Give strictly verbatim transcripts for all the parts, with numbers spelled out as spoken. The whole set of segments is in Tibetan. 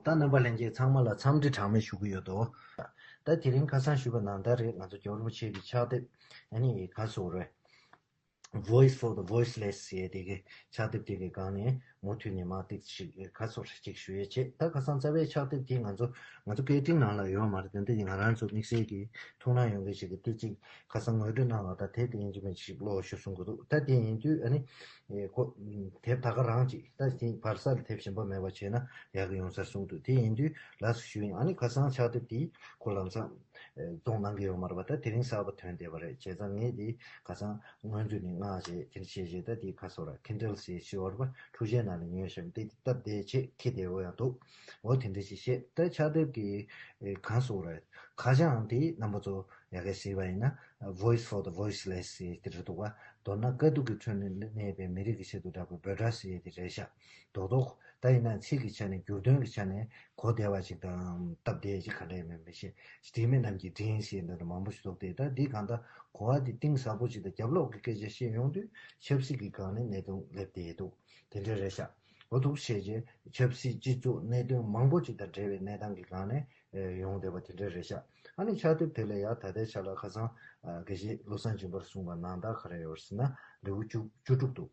ད་རྣམ་པ་ལྷན་རྒྱས་ཚང་མ་ལ་འཚམས་འདྲི་གྲངས་མེད་ཞུ་གི་ཡོད་དོ། ད་དེ་རིང་ཁ་སང་ཞུས་པ་ནང་ལྟར་རེད། ང་ཚོ་རྒྱལ་བ་རིན་པོ་ཆེ་གི་ཕྱག་དེབ་ཨ་ནི་ག་ཟེར་རེད། Voice for the Voiceless ཟེར་དེ་གི་ཕྱག་དེབ་དེ་གི་སྒང་ནས་མུ་མཐུད་ནས་མར་ཏིག་ཅིག་ཁ་སོར་ཅིག་ཞུ་ཡས་བྱེད། ད་ཁ་སང་རྩ་བའི་ཕྱག་དེབ་དེ་ང་ཚོ་ང་ཚོ་སྐད་འཕྲིན་ནང་ལ་ཡོད་མ་རེད། དེ་འདྲ་ཡིན་ང་རང་ཚོ་དམིགས་བསལ་གྱི་ཐུགས་སྣང་ཡོང་མཁན་ཞིག་གིས་དེ་ཅིག་ཁ་སང་ངོ་སྤྲོད་གནང་བ་དང་དེབ་དེ་ཡིན་གཅིག་མིན་གཅིག་ཀློག་ཞུ་གསུང་གི་འདུག་ད་དེ་ཡིན་དུས་ཨ་ནི་ཁོ་དེབ་ད་ག་རང་ཅིག་ད་དེ་བར་གསར་དེབ་གཞན་པ་མེད་པ་བྱས་ན་ཡག་གི་ཡོང་ས་གསུང་འདུག་དེ་ཡིན་དུས་ལགས་སུ་ཞུ་ཡིན། ཨ་ནི་ཁ་སང་ཕྱག་དེབ་དེ་ཁོ་ལམ་སང་བཙོང་གནང་གི་ཡོད་མ་རེད་པ། ད་དེ་རིང་གསར་པ་ཐོན་བསྡད་པ་རེད། བྱས་ཙང་ངས་དེ་ཁ་སང་སྔོན་ཚུད་ནས་མངགས་བྱས་དེ་འདྲ་བྱས་བྱས་ད་དེ་ཁ་སོ་ར་Kindle ཟེར་ཞེས་བར་པ་འཕྲུལ་ཆས་ནང་ནས་ཉོས་ཤག་དེ་སྟབས་བདེ་ཆེད་ཁྱེད་དེ་འོ་ཡང་འདུག་འོ་དེ་འདྲ་ཞིག་བཤད། ད་ཕྱག་དེབ་ཀྱི་གང་སོ་ར་ཁ་བྱང་དེ་རྣམ་པ་ཚོ་ཡག་གི་གཟིགས་པ་ཡིན་ན་Voice for the Voiceless ཟེར་དེ་རེད་འདུག་བ། མདོར་ན་དཀའ་སྡུག་གི་ཁྲོད་ནས་གནས་པའི་མི་རིགས་ཀྱི་ཆེད་དུ་བསྒྲགས་པའི་འབོད་སྒྲ་ཟེར་ཡས་དེ་རེད་ཤག་རྡོག་རྡོག་ད་ཡིན་ན་ཚིག་གི་ཆ་ནས་འགྱུར་དོན་གྱི་ཆ་ནས་གོ་བདེ་བ་ཞིག་དང་སྟབས་བདེ་ཞིག་ག་འདྲ་ཡིན་མིན་མི་ཤེས། སྒྲིག་མེད་རྣམས་ཀྱི་འབྲིང་ཞེས་འདི་འདྲ་མང་པོ་ཞིག་འདུག་སྟེ། ད་འདི་གང་ལྟར་གོ་བ་འདི་གཏིང་ཟབ་པོ་ཞིག་དང་རྒྱབ་ལོགས་ཀྱི་སྐད་ཆ་བཤད་ཡོང་དུས་ཆབ་སྲིད་ཀྱི་སྒང་ནས་གནད་དོན་སླེབས་བསྡད་འདུག་དེ་འདྲ་རེད་ཤག་འོ་འདུག་བྱས་རྗེས་ཆབ་སྲིད་སྤྱི་ཚོགས་གནད་དོན་མང་པོ་ཅིག་དང་འབྲེལ་བའི་གནས་སྟངས་ཀྱི་སྒང་ནས་ཡོང་བསྡད་པ་དེ་འདྲ་རེད་ཤག་ཨ་ནི་ཕྱག་དེབ་དེ་ལ་ཡང་ད་ལྟའི་ཆ་ལ་ཁ་སང་དགེ་བཤེས་བློ་བཟང་སྦྱིན་པར་གསུངས་པ་ནང་ལྟར་ག་རེ་ཡོད་ཟེར་ན་ལེའུ་བཅུ་བཅུ་དྲུག་འདུག་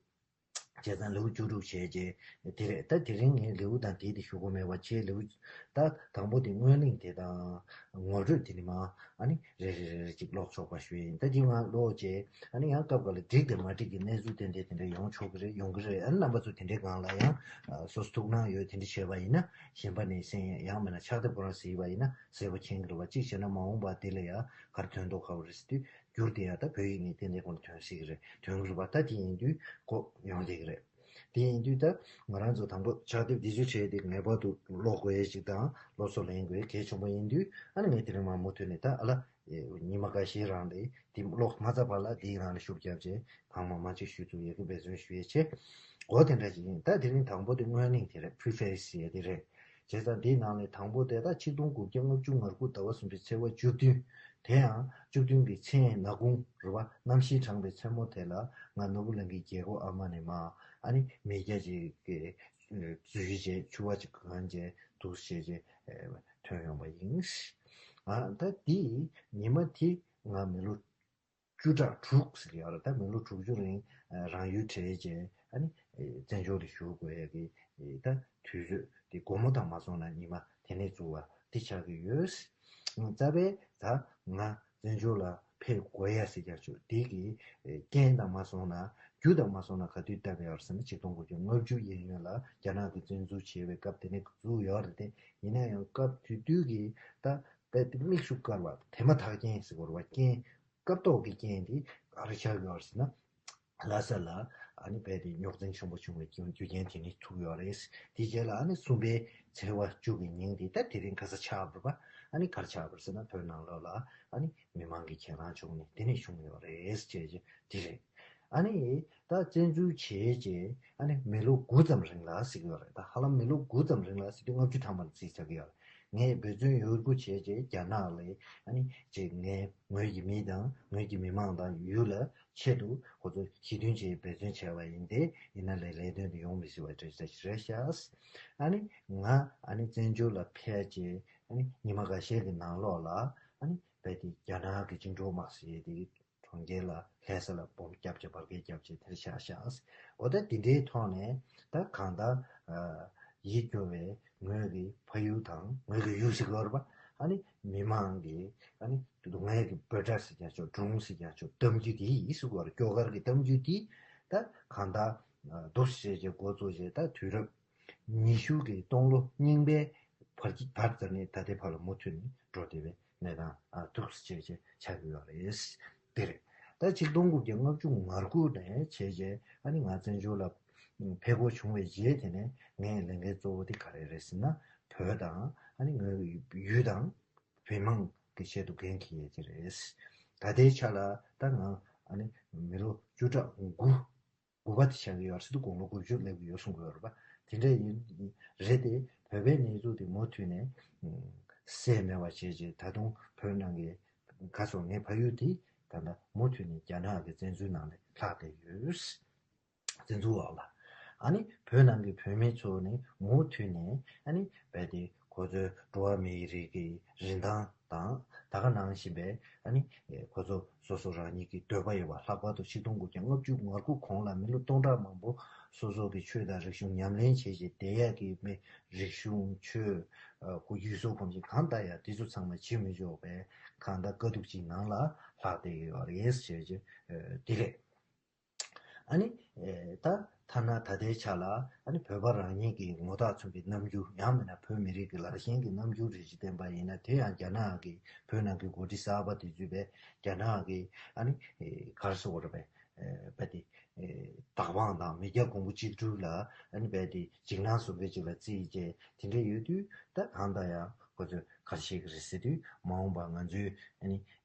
བྱས་ཙང་ལེའུ་བཅུ་དྲུག་བྱས་རྗེས་དེ་རེད། ད་དེ་རིང་ངས་ལེའུ་དང་དེའི་དེ་ཞུ་གི་མེད་པ་བྱས། ལེའུ་ད་དང་པོ་དེ་སྔོན་གླེང་དེ་དང་ངོ་སྤྲོད་དེ་ནི་མ་ཨ་ནི་རེ་རེ་རེ་རེ་ཅིག་ཀློག་ཆོག་པ་ཞུ་ཡིན། ད་དེ་ང་ཀློག་རྗེས་ཨ་ནི་ཡང་སྐབས་འགའ་ལ་འགྲིག་དང་མ་འགྲིག་གི་གནས་ཚུལ་ཏན་ཏན་དེ་འདྲ་ཡོང་ཆོག་གི་རེད། ཡོང་གི་རེད། ཨ་ནི་རྣམ་པ་ཚོ་དེ་འདྲའི་སྒང་ལ་ཡང་སོ་སོ་ཐུགས་སྣང་ཡོད་དེ་འདྲ་བྱས་པ་ཡིན་ན་གཞན་པ་ནས་གསན་ཡང་མིན་ན་ཕྱག་དེབ་ཁོ་རང་གཟིགས་པ་ཡིན་ན་གསལ་པོ་མཁྱེན་གི་རེད་བ། གཅིག་བྱས་ན་མ་འོངས་པ་དེ་ལ་ཡང་ག་རེ་ཐོན་མདོག་ཁ་པོ་རེད་ཟེར་དུས་འགྱུར་དེ་ཡང་ད་བོད་ཡིག་ནས་ཏན་ཏན་ཁོ་ན་ཐོན་སྲིད་ཀྱི་རེད། ཐོན་གྱི་རེད་པ། ད་དེ་ཡིན་དུས་གོ་ཡོང་བསྡད་ཀྱི་རེད། དེ་ཡིན་དུས་ད་ང་རང་ཚོ་དང་པོ་ཕྱག་དེབ་འདི་ཚོ་བྱས་ཏེ་ངེས་པར་དུ་ཀློག་དགོས་ཡས་ཅིག་དང་སློབ་གསོ་ལེན་དགོས་ཡས་གལ་ཆེན་པོ་ཡིན་དུས་ཨ་ནི་ངས་དེ་རིང་མར་མུ་མཐུད་ནས་ད་ཨ་ལ་ཉི་མ་འགའ་ཤས་རང་ལས་དེ་ཀློག་མ་ཚར་བར་ལ་དེའི་རང་ལ་ཤུགས་བརྒྱབ་བྱས་གང་མང་མང་ཅིག་ཞུ་ཐུབ་ཡས་ཀྱི་འབད་བརྩོན་ཞུ་ཡས་བྱས། འོ་དེ་འདྲ་ཅིག་ཡིན། ད་དེ་རིང་དང་པོ་དེ་སྔོན་གླེང་དེ་རེད། Preface ཡས་དེ་རེད། བྱས་ཙང་འདིའི་ནང་ནས་དང་པོ་དེ་ད་ཆིག་སྟོང་དགུ་བརྒྱ་ལྔ་བཅུ་ང་དགུ་ཟླ་བ་གསུམ་པའི་ཚེས་པ་བཅུ་བདུན། དེ་ཡང་བཅུ་བདུན་གྱི་མཚན་ནག་ཁུང་རེད་བ། གནམ་གཤིས་གྲང་བའི་མཚན་མོ་དེ་ལ་ང་ནོར་བུ་གླིང་གི་རྒྱལ་སྒོ་ཨ་མ་ནས་མར་ཨ་ནི་མི་སྐྱ་ཅིག་གིས་འཛུལ་བྱས་ཕྱུ་པ་ཅིག་གོན་བྱས་འདུག་བྱས་བྱས་ཐོན་ཡོང་པ་ཡིན། ཨ་ད་འདི་ཉི་མ་དེ་ང་མི་ལོ་བཅུ་ཕྲག་དྲུག་ཟེར་གྱི་ཡོད་རེད། ད་མི་ལོ་དྲུག་ཅུ་རིང་རང་ཡུལ་བྲལ་རྗེས་ཨ་ནི་བཙན་བྱོལ་དུ་བཞུགས་དགོས་ཡ་གི་ད་དུས་ཚོད་དེ་དགོང་མོ་དང་མ་སོང་ན་ཉི་མ་དེ་ནས་བཙུགས་པ་དེ་ཆགས་ཀྱི་ཡོད། རྩ་བའི་ད་ང་བཙན་བྱོལ་ལ་ཕེབས་དགོས་ཡ་ཟེར་རྒྱག་ཆོག་དེ་གི་རྐྱེན་དང་མ་སོང་ན་རྒྱུ་དང་མ་སོང་ན་ག་དུས་བཏབ་ཡོད་རེད་ཟེར་ན་ཆིག་སྟོང་དགུ་བརྒྱ་ལྔ་བཅུ་གཡས་གཡོན་ལ་རྒྱ་ནག་གིས་བཙན་འཛུལ་བྱས་པའི་སྐབས་དེ་ནས་བཙུགས་ཡོད་རེད་དེ། ཡིན་ན་ཡང་སྐབས་དེ་དུས་ཀྱི་ད་རྦད་དེ་དམིགས་སུ་བཀར་བ་དེ་མ་ཐག་རྐྱེན་ཟེར་དགོས་རེད་བ། རྐྱེན་སྐབས་ཐོག་གི་རྐྱེན་དེ་ག་རེ་ཆགས་ཡོད་རེད་ཟེར་ན། ལྷ་ས་ལ་ཨ་ནི་རྦད་དེ་རྙོག་འཛིང་ཆེན་པོ་བྱུང་བའི་རྒྱུ་རྒྱུ་རྐྱེན་དེ་ནི་ཐུག་ཡོད་རེད། དེ་རྗེས་ལ་ཨ་ནི་གསུམ་པའི་ཚེས་པ་བཅུ་གི་ཉིན་དེ་ད་དེ་རིང་ཁ་ས་ཆགས་པ་རེད་པ། ཨ་ནི་ག་རེ་ཆགས་པ་རེད་ཟེར་ན་བོད་ནང་ལོགས་ལ་ཨ་ནི་མི་མང་གི་གྱེན་ལངས་བྱུང་ནས་དེ་ནས་བྱུང་ཡོད་རེད་ཅེས་དེ་རེད། ཨ་ནི་ད་བཙན་འཛུལ་བྱས་རྗེས་ཨ་ནི་མི་ལོ་དགུ་ཙམ་རིང་ལ་ཟེར་གྱི་ཡོད་རེད། ད་ཧ་ལམ་མི་ལོ་དགུ་ཙམ་རིང་ལ་ཟེར་དུས་ལྔ་བཅུ་ཐམ་པ་ལ་རྩིས་ཆགས་ཀྱི་ཡོད་རེད། ངས་འབད་བརྩོན་ཡོད་རྒུ་བྱས་རྗེས་རྒྱ་ནག་ལ་ཨ་ནི་ཅིག་ངས་ངོས་ཀྱི་མི་དང་ངོས་ཀྱི་མི་མང་དང་ཡུལ་ལ་ཆེད་དུ་ཁོ་ཚོ་ཞི་མཐུན་བྱེད་འབད་བརྩོན་བྱས་པ་ཡིན་ཏེ་ཡིན་ན་ལས་ལས་དོན་དུ་ཡོང་མི་སྲིད་པ་འདྲ་ཞིག་རེད་ཤག་ཨ་ནི་ང་ཨ་ནི་བཙན་བྱོལ་ལ་ཕེབས་རྗེས་ཨ་ནི་ཉི་མ་འགའ་ཤས་ཀྱི་ནང་ལོགས་ལ་ཨ་ནི་རྦད་དེ་རྒྱ་ནག་གི་བཅིངས་འགྲོལ་དམག་ཟེར་ཡས་དེ་གྲོང་ཁྱེར་ལ་ལྷ་ས་ལ་སྦོམ་བརྒྱབ་བྱས་བར་བརྒལ་བརྒྱབ་བྱས་དེར་བཞག་ཤག་འོ་ད་དེ་འདྲའི་ཐོག་ནས་ད་གང་ལྟར་ཡིད་སྐྱོ་བའི་ངོས་ཀྱི་ཕ་ཡུལ་དང་ངོས་ཀྱི་ཡུལ་ཟེར་དགོས་རེད་པ། ཨ་ནི་མི་མང་གི་ཨ་ནི་སྡུག་བསྔལ་གྱི་འབོད་སྒྲ་ཟེར་ཀྱང་ཆོག་སྒྲུང་ཟེར་ཀྱང་ཆོག་གཏམ་རྒྱུད་དེ་ཡིད་སུ་བར་སྐྱོ་གར་གྱི་གཏམ་རྒྱུད་དེ་ད་གང་ལྟར་འདུག་སེ་བྱས་འགོ་བཙུགས་བྱས་ད་དུས་རབས་ཉི་ཤུ་གི་སྟོང་ལོ་རྙིང་པའི་བར་གྱི་བར་ཙམ་ནས་ད་ལྟའི་བར་ལ་མུ་མཐུད་ནས་འགྲོ་བསྡད་པའི་གནས་སྟངས་ཨ་ཐུགས་སུ་ཆེ་ཆེ་ཆགས་ཀྱི་ཡོད་རེད། དེ་རེད། ད་ཆིག་སྟོང་དགུ་བརྒྱ་ལྔ་བཅུ་ང་དགུ་ནས་བྱས་རྗེས་ཨ་ནི་ང་བཙན་བྱོལ་ལ་ཕེབས་དགོས་བྱུང་བའི་རྗེས་དེ་ནས་ངའི་ལས་འགན་གཙོ་བོ་དེ་ག་རེ་རེད་ཟེར་ན་བོད་དང་ཨ་ནི་ངའི་ཡུལ་དང་མི་མང་གི་ཆེད་དུ་འགན་འཁྱེར་ཡས་ཀྱི་རེད། ད་ལྟའི་ཆ་ལ་ད་ང་ཨ་ནི་མི་ལོ་བཅུ་ཕྲག་དགུ། དགུ་པ་དེ་ཆགས་ཀྱི་ཡོད་རེད་ཟེར་དུས་དགུང་ལོ་དགུ་བཅུ་སླེབས་ཀྱི་ཡོད་གསུང་གི་ཡོད་རེད་པ། དེ་འདྲ་ཡིན་རེད་དེ་བོད་པའི་གནས་ཚུལ་དེ་མུ་མཐུད་ནས་སེལ་མེད་པ་བྱས་རྗེས་ད་དུང་བོད་ནང་གི་ག་སོང་ངའི་ཕ་ཡུལ་དེ་ད་ལྟ་མུ་མཐུད་ནས་རྒྱ་ནག་གི་བཙན་འཛུལ་ནང་ནས་ལྷག་བསྡད་ཡོད། བཙན་འཛུལ་འོག་ལ། ཨ་ནི་བོད་ནང་གི་བོད་མི་ཚོ་ནི་མུ་མཐུད་ནས་ཨ་ནི་རྦད་དེ་ཁོ་ཚོའི་འགྲོ་བ་མིའི་རིགས་ཀྱི་རིན་ཐང་དང་ད་ག་ནང་བཞིན་པའི་ཨ་ནི་ཁོ་ཚོ་སོ་སོ་རང་ཉིད་ཀྱི་འདོད་པ་ཡོད་པ། ལྷག་པར་དུ་ཆིག་སྟོང་དགུ་བརྒྱ་ལྔ་བཅུ་ང་དགུ་གོང་ལ་མི་ལོ་སྟོང་ཕྲག་མང་པོ་སོ་སོ་གི་ཆོས་དང་རིག་གཞུང་ཉམས་ལེན་བྱེད་བཞིན་བསྡད་ཡག་གི་མི་རིག་གཞུང་ཆོས་ཁོ་ཡུལ་སྲོལ་གོམས་གཤིས་གང་ལྟར་ཡང་དེ་ཚོ་ཚང་མ་བྱེད་མི་ཆོག་པའི་གང་ལྟར་དཀའ་སྡུག་ཅིག་ནང་ལ་ལྷག་བསྡད་ཡོད་རེད་ཟེར་གྱི་འདི་རེད། ཨ་ནི་ད་ཐ་ན་ད་ལྟའི་ཆ་ལ་ཨ་ནི་བོད་པ་རང་ཉིད་ཀྱི་ངོ་རྟགས་མཚོན་པའི་རྣམ་འགྱུར། ཡང་མིན་ན་བོད་མི་རིགས་ཀྱི་ལར་ཞེན་གྱི་རྣམ་འགྱུར་རེ་ཞིག་བསྟན་པ་ཡིན་ན། དེ་ཡང་རྒྱ་ནག་གི་བོད་ནང་གི་འགོ་ཁྲིད་གསར་པ་དེ་ཚོས་པས་རྒྱ་ནག་གི་ཨ་ནི་ག་རེ་ཟེར་དགོས་རེད་པས། རྦད་དེ་བདག་དབང་དང་མི་སྐྱ་གོང་བུ་གཅིག་གྱུར་ལ་ཨ་ནི་རྦད་དེ་འཇིགས་སྣང་བཟོ་མཁན་ཅིག་ལ་བརྩིས་བྱས་དེ་འདྲ་ཡོད་དུས། ད་གང་ལྟར་ཡང་ཁོ་ཚོས་ག་རེ་བཤད་ཀྱི་རེད་ཟེར་དུས། མ་འོངས་པ་ང་ཚོའི་ཨ་ནི་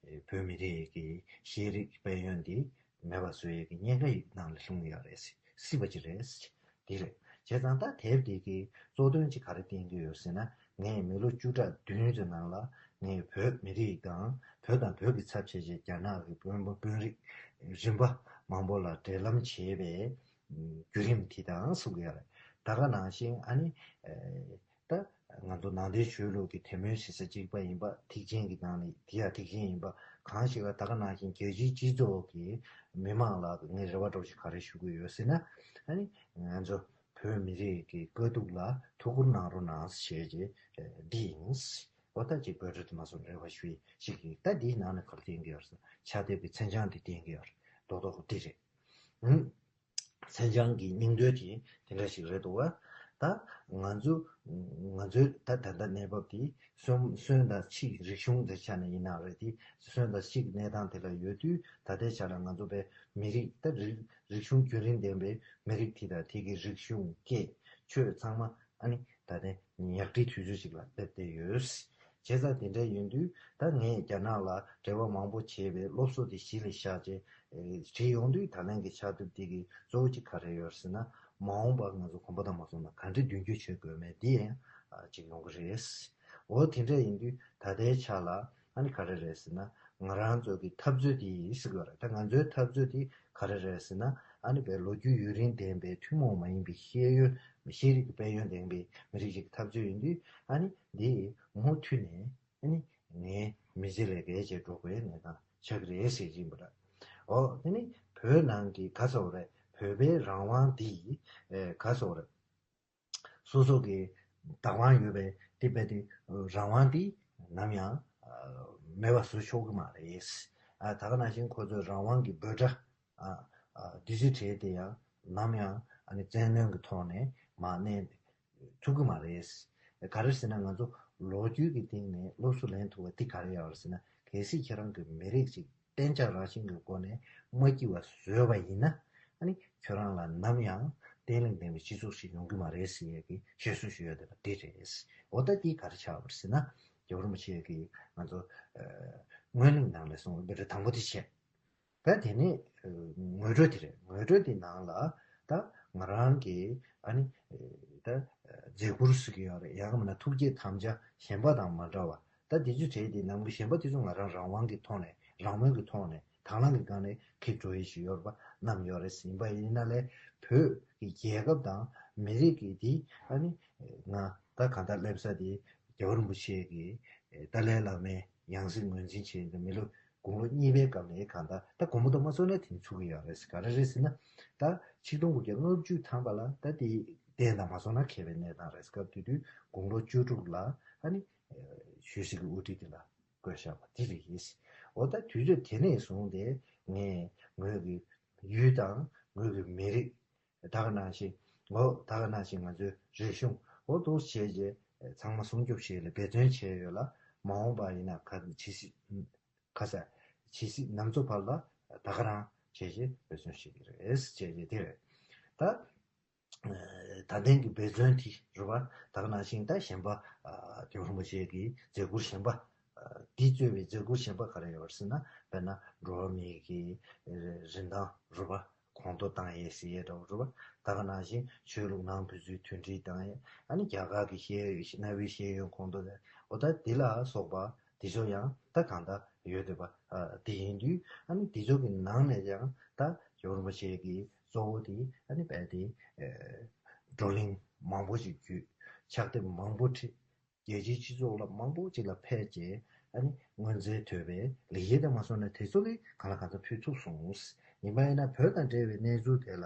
བོད་མི་རིགས་ཀྱི་ཤེས་རིག་དཔལ་ཡོན་འདི་མེད་པ་བཟོ་ཡས་ཀྱི་ཉེན་ཁ་ཡི་ནང་ལ་ལྷུང་ཡོད་རེད། སྲིད་པ་ཅིག་རེད། འདི་རེད། བྱས་ཙང་ད་དེབ་འདི་གི་གཙོ་དོན་ཅིག་ག་རེ་བསྟན་གྱི་ཡོད་ཟེར་ན། ངས་མི་ལོ་བཅུ་ཕྲག་བདུན་ཙམ་ནང་ལ་ངས་བོད་མི་རིགས་དང་བོད་དང་བོད་ཀྱི་ཚབ་བྱས་བྱས་རྒྱ་ནག་གི་དཔོན་པོ་དཔོན་རིགས་རིམ་པ་མང་པོ་ལ་འབྲེལ་ལམ་བྱས་པའི་བརྒྱུད་རིམ་དེ་དང་གསུང་གི་ཡོད་རེད། ད་ག་ནང་བཞིན་ཨ་ནི་ད་ང་ཚོ་ནང་བསྟན་ཆོས་ལུགས་ཀྱི་དད་མོས་བྱེད་ས་གཅིག་པ་ཡིན་པ་ཐེག་ཆེན་གྱི་ནང་ནས་དེ་ཡང་ཐེག་ཆེན་ཡིན་པ་གང་ཞིག་ལ། ད་ག་ནང་བཞིན་རྒྱལ་སྤྱིའི་སྤྱི་ཚོགས་ཀྱི་མི་མང་ལ་ངས་རེ་བ་འདྲ་བོ་ཞིག་ག་རེ་ཞུ་གི་ཡོད་ཟེར་ན། ཨ་ནི་ང་ཚོ་བོད་མི་རིགས་ཀྱི་དཀའ་སྡུག་ལ་ཐུགས་ཁུར་གནང་རོགས་གནང་ཞེས་བྱས་འདི་ཡིན། འོ་ད་ཅིག་བོད་ཕྲུག་དུ་མ་སོང་རེ་བ་ཞུ་ཡི་ཞིག་ཡིན། ད་འདིའི་ནང་ནས་ག་རེ་བསྟན་གྱི་ཡོད་ཟེར་ན། ཕྱག་དེབ་ཀྱི་མཚན་བྱང་འདི་བསྟན་གྱི་ཡོད་རེད། རྡོག་རྡོག་འདི་རེད། ཨང་། མཚན་བྱང་གི་སྙིང་དོན་དེ་དེ་འདྲ་ཞིག་རེད་འདུག་བ། ད་ང་ཚོ་ང་ཚོའི་ད་ད་ལྟ་གནས་བབ་དེ་སོན་སོན་དང་ཕྱི་རིག་གཞུང་དེ་ཆ་ནས་ཡིན་ན་རེད་དེ། སོན་དང་ཕྱི་གནས་སྟངས་དེ་ལ་ཡོད་དུས་ད་ལྟའི་ཆ་ལ་ང་ཚོ་པའི་མི་རིགས་ད་རིག་རིག་གཞུང་རྒྱུན་རིང་ལྡན་པའི་མི་རིགས་དེ་དང་དེ་གི་རིག་གཞུང་སྐད་ཆོས་ཚང་མ་ཨ་ནི་ད་ལྟའི་ཉག་ཕྲའི་དུས་ཚོད་ཅིག་ལ་སླེབས་བསྡད་ཡོད། བྱས་ཙང་དེ་འདྲ་ཡིན་དུས་ད་ངས་རྒྱ་ནག་ལ་འབྲེལ་བ་མང་པོ་བྱས་པའི་སློབ་གསོ་དེ་གཞི་ལ་བཞག་བྱས་བྲིས་ཡོང་དུས། ད་ལན་གྱི་ཕྱག་དེབ་དེ་གི་གཙོ་བོ་གཅིག་ག་རེ་ཡོད་ཟེར་ན། མ་འོངས་པར་ང་ཚོ་གོམ་པ་དང་མ་སོང་ན་ག་འདྲ་མདུན་སྐྱོད་བྱེད་དགོས་མེད་འདི་ཡང་གཅིག་ཡོང་གི་རེད། འོ་དེ་འདྲ་ཡིན་དུས་ད་ལྟའི་ཆ་ལ་ཨ་ནི་ག་རེ་རེད་ཟེར་ན། ང་རང་ཚོ་གི་འཐབ་རྩོད་དེ་ཟེར་དགོས་རེད། ད་ང་ཚོའི་འཐབ་རྩོད་དེ་ག་རེ་རེད་ཟེར་ན། ཨ་ནི་བའི་ལོ་རྒྱུས་ཡུན་རིང་ལྡན་པའི་ཐུན་མོང་མ་ཡིན་པའི་ཤེས་ཡོན་ཤེས་རིག་གི་དཔལ་ཡོན་ལྡན་པའི་མི་རིགས་ཤིག་གི་འཐབ་རྩོད་ཡིན་དུས། ཨ་ནི་འདི་མུ་མཐུད་ནས་ཨ་ནི་ངའི་མི་ཚེ་ལས་བརྒལ་བྱས་འགྲོ་དགོས་ནས་དང་ཆགས་ཀྱི་རེད་ཟེར་གྱིན་པ་འདྲ། འོ་དེ་ནི་བོད་ནང་གི་ག་ཟེར་དགོས་རེད། བོད་པའི་རང་དབང་འདི་ཨེ་ག་ཟེར་དགོས་རེད། སོ་སོ་གི་བདག་དབང་ཡོད་པའི་དེ་བས་དེ་རང་དབང་འདི་ནམ་ཡང་མེད་པ་བཟོ་ཆོག་གི་མ་རེད། ཨ་ད་ག་ནང་བཞིན་ཁོ་ཚོའི་རང་དབང་གི་འབོད་སྒྲ་ཨ་ཨ་འདི་ཚོའི་གྲས་དེ་ཡང་ནམ་ཡང་ཨ་ནི་བཙན་གནོན་གྱི་ཐོག་ནས་མར་གནས་ཐུབ་ཀྱི་མ་རེད། ག་རེ་ཟེར་ན། ང་ཚོ་ལོ་རྒྱུས་ཀྱི་སྟེང་ནས་སློབ་གསོ་ལེན་ཐུབ་པ་འདི་ག་རེ་ཡོད་རེད་ཟེར་ན། གལ་སྲིད་ཁྱེད་རང་གི་མི་རིགས་ཅིག་གཏན་འཇགས་རང་བཞིན་གྱི་སྒོ་ནས་མ་སྐྱིད་པ་བཟོས་པ་ཡིན་ན། ཨ་ནི་ཁྱོད་རང་ལ་ནམ་ཡང་བརྟན་ལྷིང་ལྡན་པའི་སྤྱི་ཚོགས་ཤིག་ཡོང་གི་མ་རེད་ཟེར་ཡས་ཀྱི་བཤད་སྲོལ་ཞིག་ཡོད་བསྡད་པ་འདི་རེད། འོ་ད་འདི་ག་རེ་ཆགས་པ་རེད་ཟེར་ན། རྒྱལ་བ་རིན་པོ་ཆེ་གིས་ང་ཚོ་ཨ་སྔོན་གླེང་ནང་ལ་གསུངས་པའི་འབོད་སྒྲ་དང་པོ་དེ་བྱས། ད་དེ་ནས་ཨ་ངོ་སྤྲོད་དེ་རེད། ངོ་སྤྲོད་དེ་ནང་ལ་ད་ང་རང་གི་ཨ་ནི་ཨ་ད་ཨ་མཛད་ཁུར་ཟེར་གྱི་ཡོད་རེད། ཡང་མིན་ན་ཐུགས་བསྐྱེད་དམ་བཅའ་གཞན་པ་དང་མ་འདྲ་བ། ད་དེ་ཚོའི་གྲས་དེ་ནང་གི་གཞན་པ་དེ་ཚོ་ང་རང་རང་དབང་གི་ཐོག་ནས་རང་མོས་ཀྱི་ཐོག་ནས་དང་བླངས་ཀྱི་སྒང་ནས་འཁྱེར་འགྲོ་ཡས་ཤིག་ཡོད་རེད་པ། བསྣམས་ཡོད་རེད། ཡིན་པ་ཡིན་ན་ལས་བོད་ཀྱི་རྒྱལ་ཁབ་དང་མི་རིགས་ཀྱི་དེ་ཨ་ནི་ང་ད་གང་ལྟར་སླེབས་ས་དེ་རྒྱལ་བ་རིན་པོ་ཆེ་གི་ཏཱ་ལའི་བླ་མའི་ཡང་སྲིད་ངོས་འཛིན་བྱས་ཏེ་མི་ལོ་དགུང་ལོ་གཉིས་པའི་སྐབས་ནས་གང་ལྟར་ད་དགོངས་པ་དུ་མ་ཚོར་ན་དེ་ཚུགས་ཀྱི་ཡོད་རེད། ག་རེ་རེད་ཟེར་ན། ད་ཆིག་སྟོང་དགུ་བརྒྱ་ལྔ་བཅུ་ཐམ་པ་ལ་ད་དེ་གཏན་དང་མ་སོང་ན་མཁས་པའི་གནས་སྟངས་རེད། སྐབས་དེ་དུས་དགུང་ལོ་བཅུ་དྲུག་ལ་ཨ་ནི་ཆོས་སྲིད་ཀྱི་དབུ་ཁྲིད་དེ་ལ་བསྐོས་བཞག་པ་དེ་རེད། འོ་ད་དུས་ཚོད་དེ་ནས་བཟུང་སྟེ་ངས་ངོས་ཀྱི་ཡུལ་དང་ངོས་ཀྱི་མི་རིགས། ད་ག་ནང་བཞིན་འོ་ད་ག་ནང་བཞིན་ང་ཚོའི་རིག་གཞུང་འོ་འདུག་བྱས་རྗེས་ཚང་མ་སྲུང་སྐྱོབ་བྱེད་ལ་འབད་བརྩོན་བྱས་ཡོད་ལ། མ་འོངས་པ་ཡིན་ན་ག་ཇི་སྲིད་ག་ས་ཇི་སྲིད་ནམ་འཚོ་བར་ལ་ད་ག་རང་བྱས་རྗེས་འབད་བརྩོན་བྱེད་ཀྱི་རེད་བྱས་རྗེས་དེ་རེད། ད་ད་ཐེངས་ཀྱི་འབད་བརྩོན་དེ་རེད་པ། ད་ག་ནང་བཞིན་ད་གཞན་པ་རྒྱལ་བ་རིན་པོ་ཆེ་གི་མཛད་ཁུར་གཞན་པ། འདིས་གཙོས་པའི་མཛད་ཁུར་གཞན་པ་ག་རེ་ཡོད་ཟེར་ན། དཔེར་ན་འགྲོ་བ་མིའི་གི་རིན་ཐང་རུ་བ་གོང་མཐོར་བཏང་ཡས་ཟེར་ཡས་འདྲ་བོ་རུ་བ། ད་ག་ནང་བཞིན་ཆོས་ལུགས་ནང་ཕན་ཚུན་མཐུན་སྒྲིལ་བཏང་ཡས། ཨ་ནི་རྒྱ་གར་གྱི་ཤེས་ཡོན་གནའ་བོའི་ཤེས་ཡོན་གོང་མཐོར་བཏང་། འོ་ད་འདི་ལ་སོགས་པ་འདི་ཚོ་ཡང་ད་གང་ལྟར་ཡོད་འདོད་པ་འདི་ཡིན་དུས། ཨ་ནི་འདི་ཚོ་གི་ནང་ནས་ཀྱང་ད་རྒྱལ་བ་རིན་པོ་ཆེ་གི་ གཙོ་བོ་དེ་ཨ་ནི་རྦད་དེ་བགྲོ་གླེང་མང་པོ་ཞིག་བརྒྱུད། ཕྱག་དེབ་མང་པོ་བྲིས། རྒྱལ་སྤྱིའི་སྤྱི་ཚོགས་ལ་མང་པོ་ཅིག་ལ་ཕེབས་རྗེས་ཨ་ནི་དངོས་རྫས་ཐོབ་པའི་ལེགས་སྐྱེས་དེ་མ་སོང་ན་དེ་ཚོ་གིས་གང་ལ་གང་འཚམ་ཕུལ་ཐུབ་སོང་། ཡིན་པ་ཡིན་ན་བོད་དང་འབྲེལ་བའི་གནས་ཚུལ་དེ་ལ་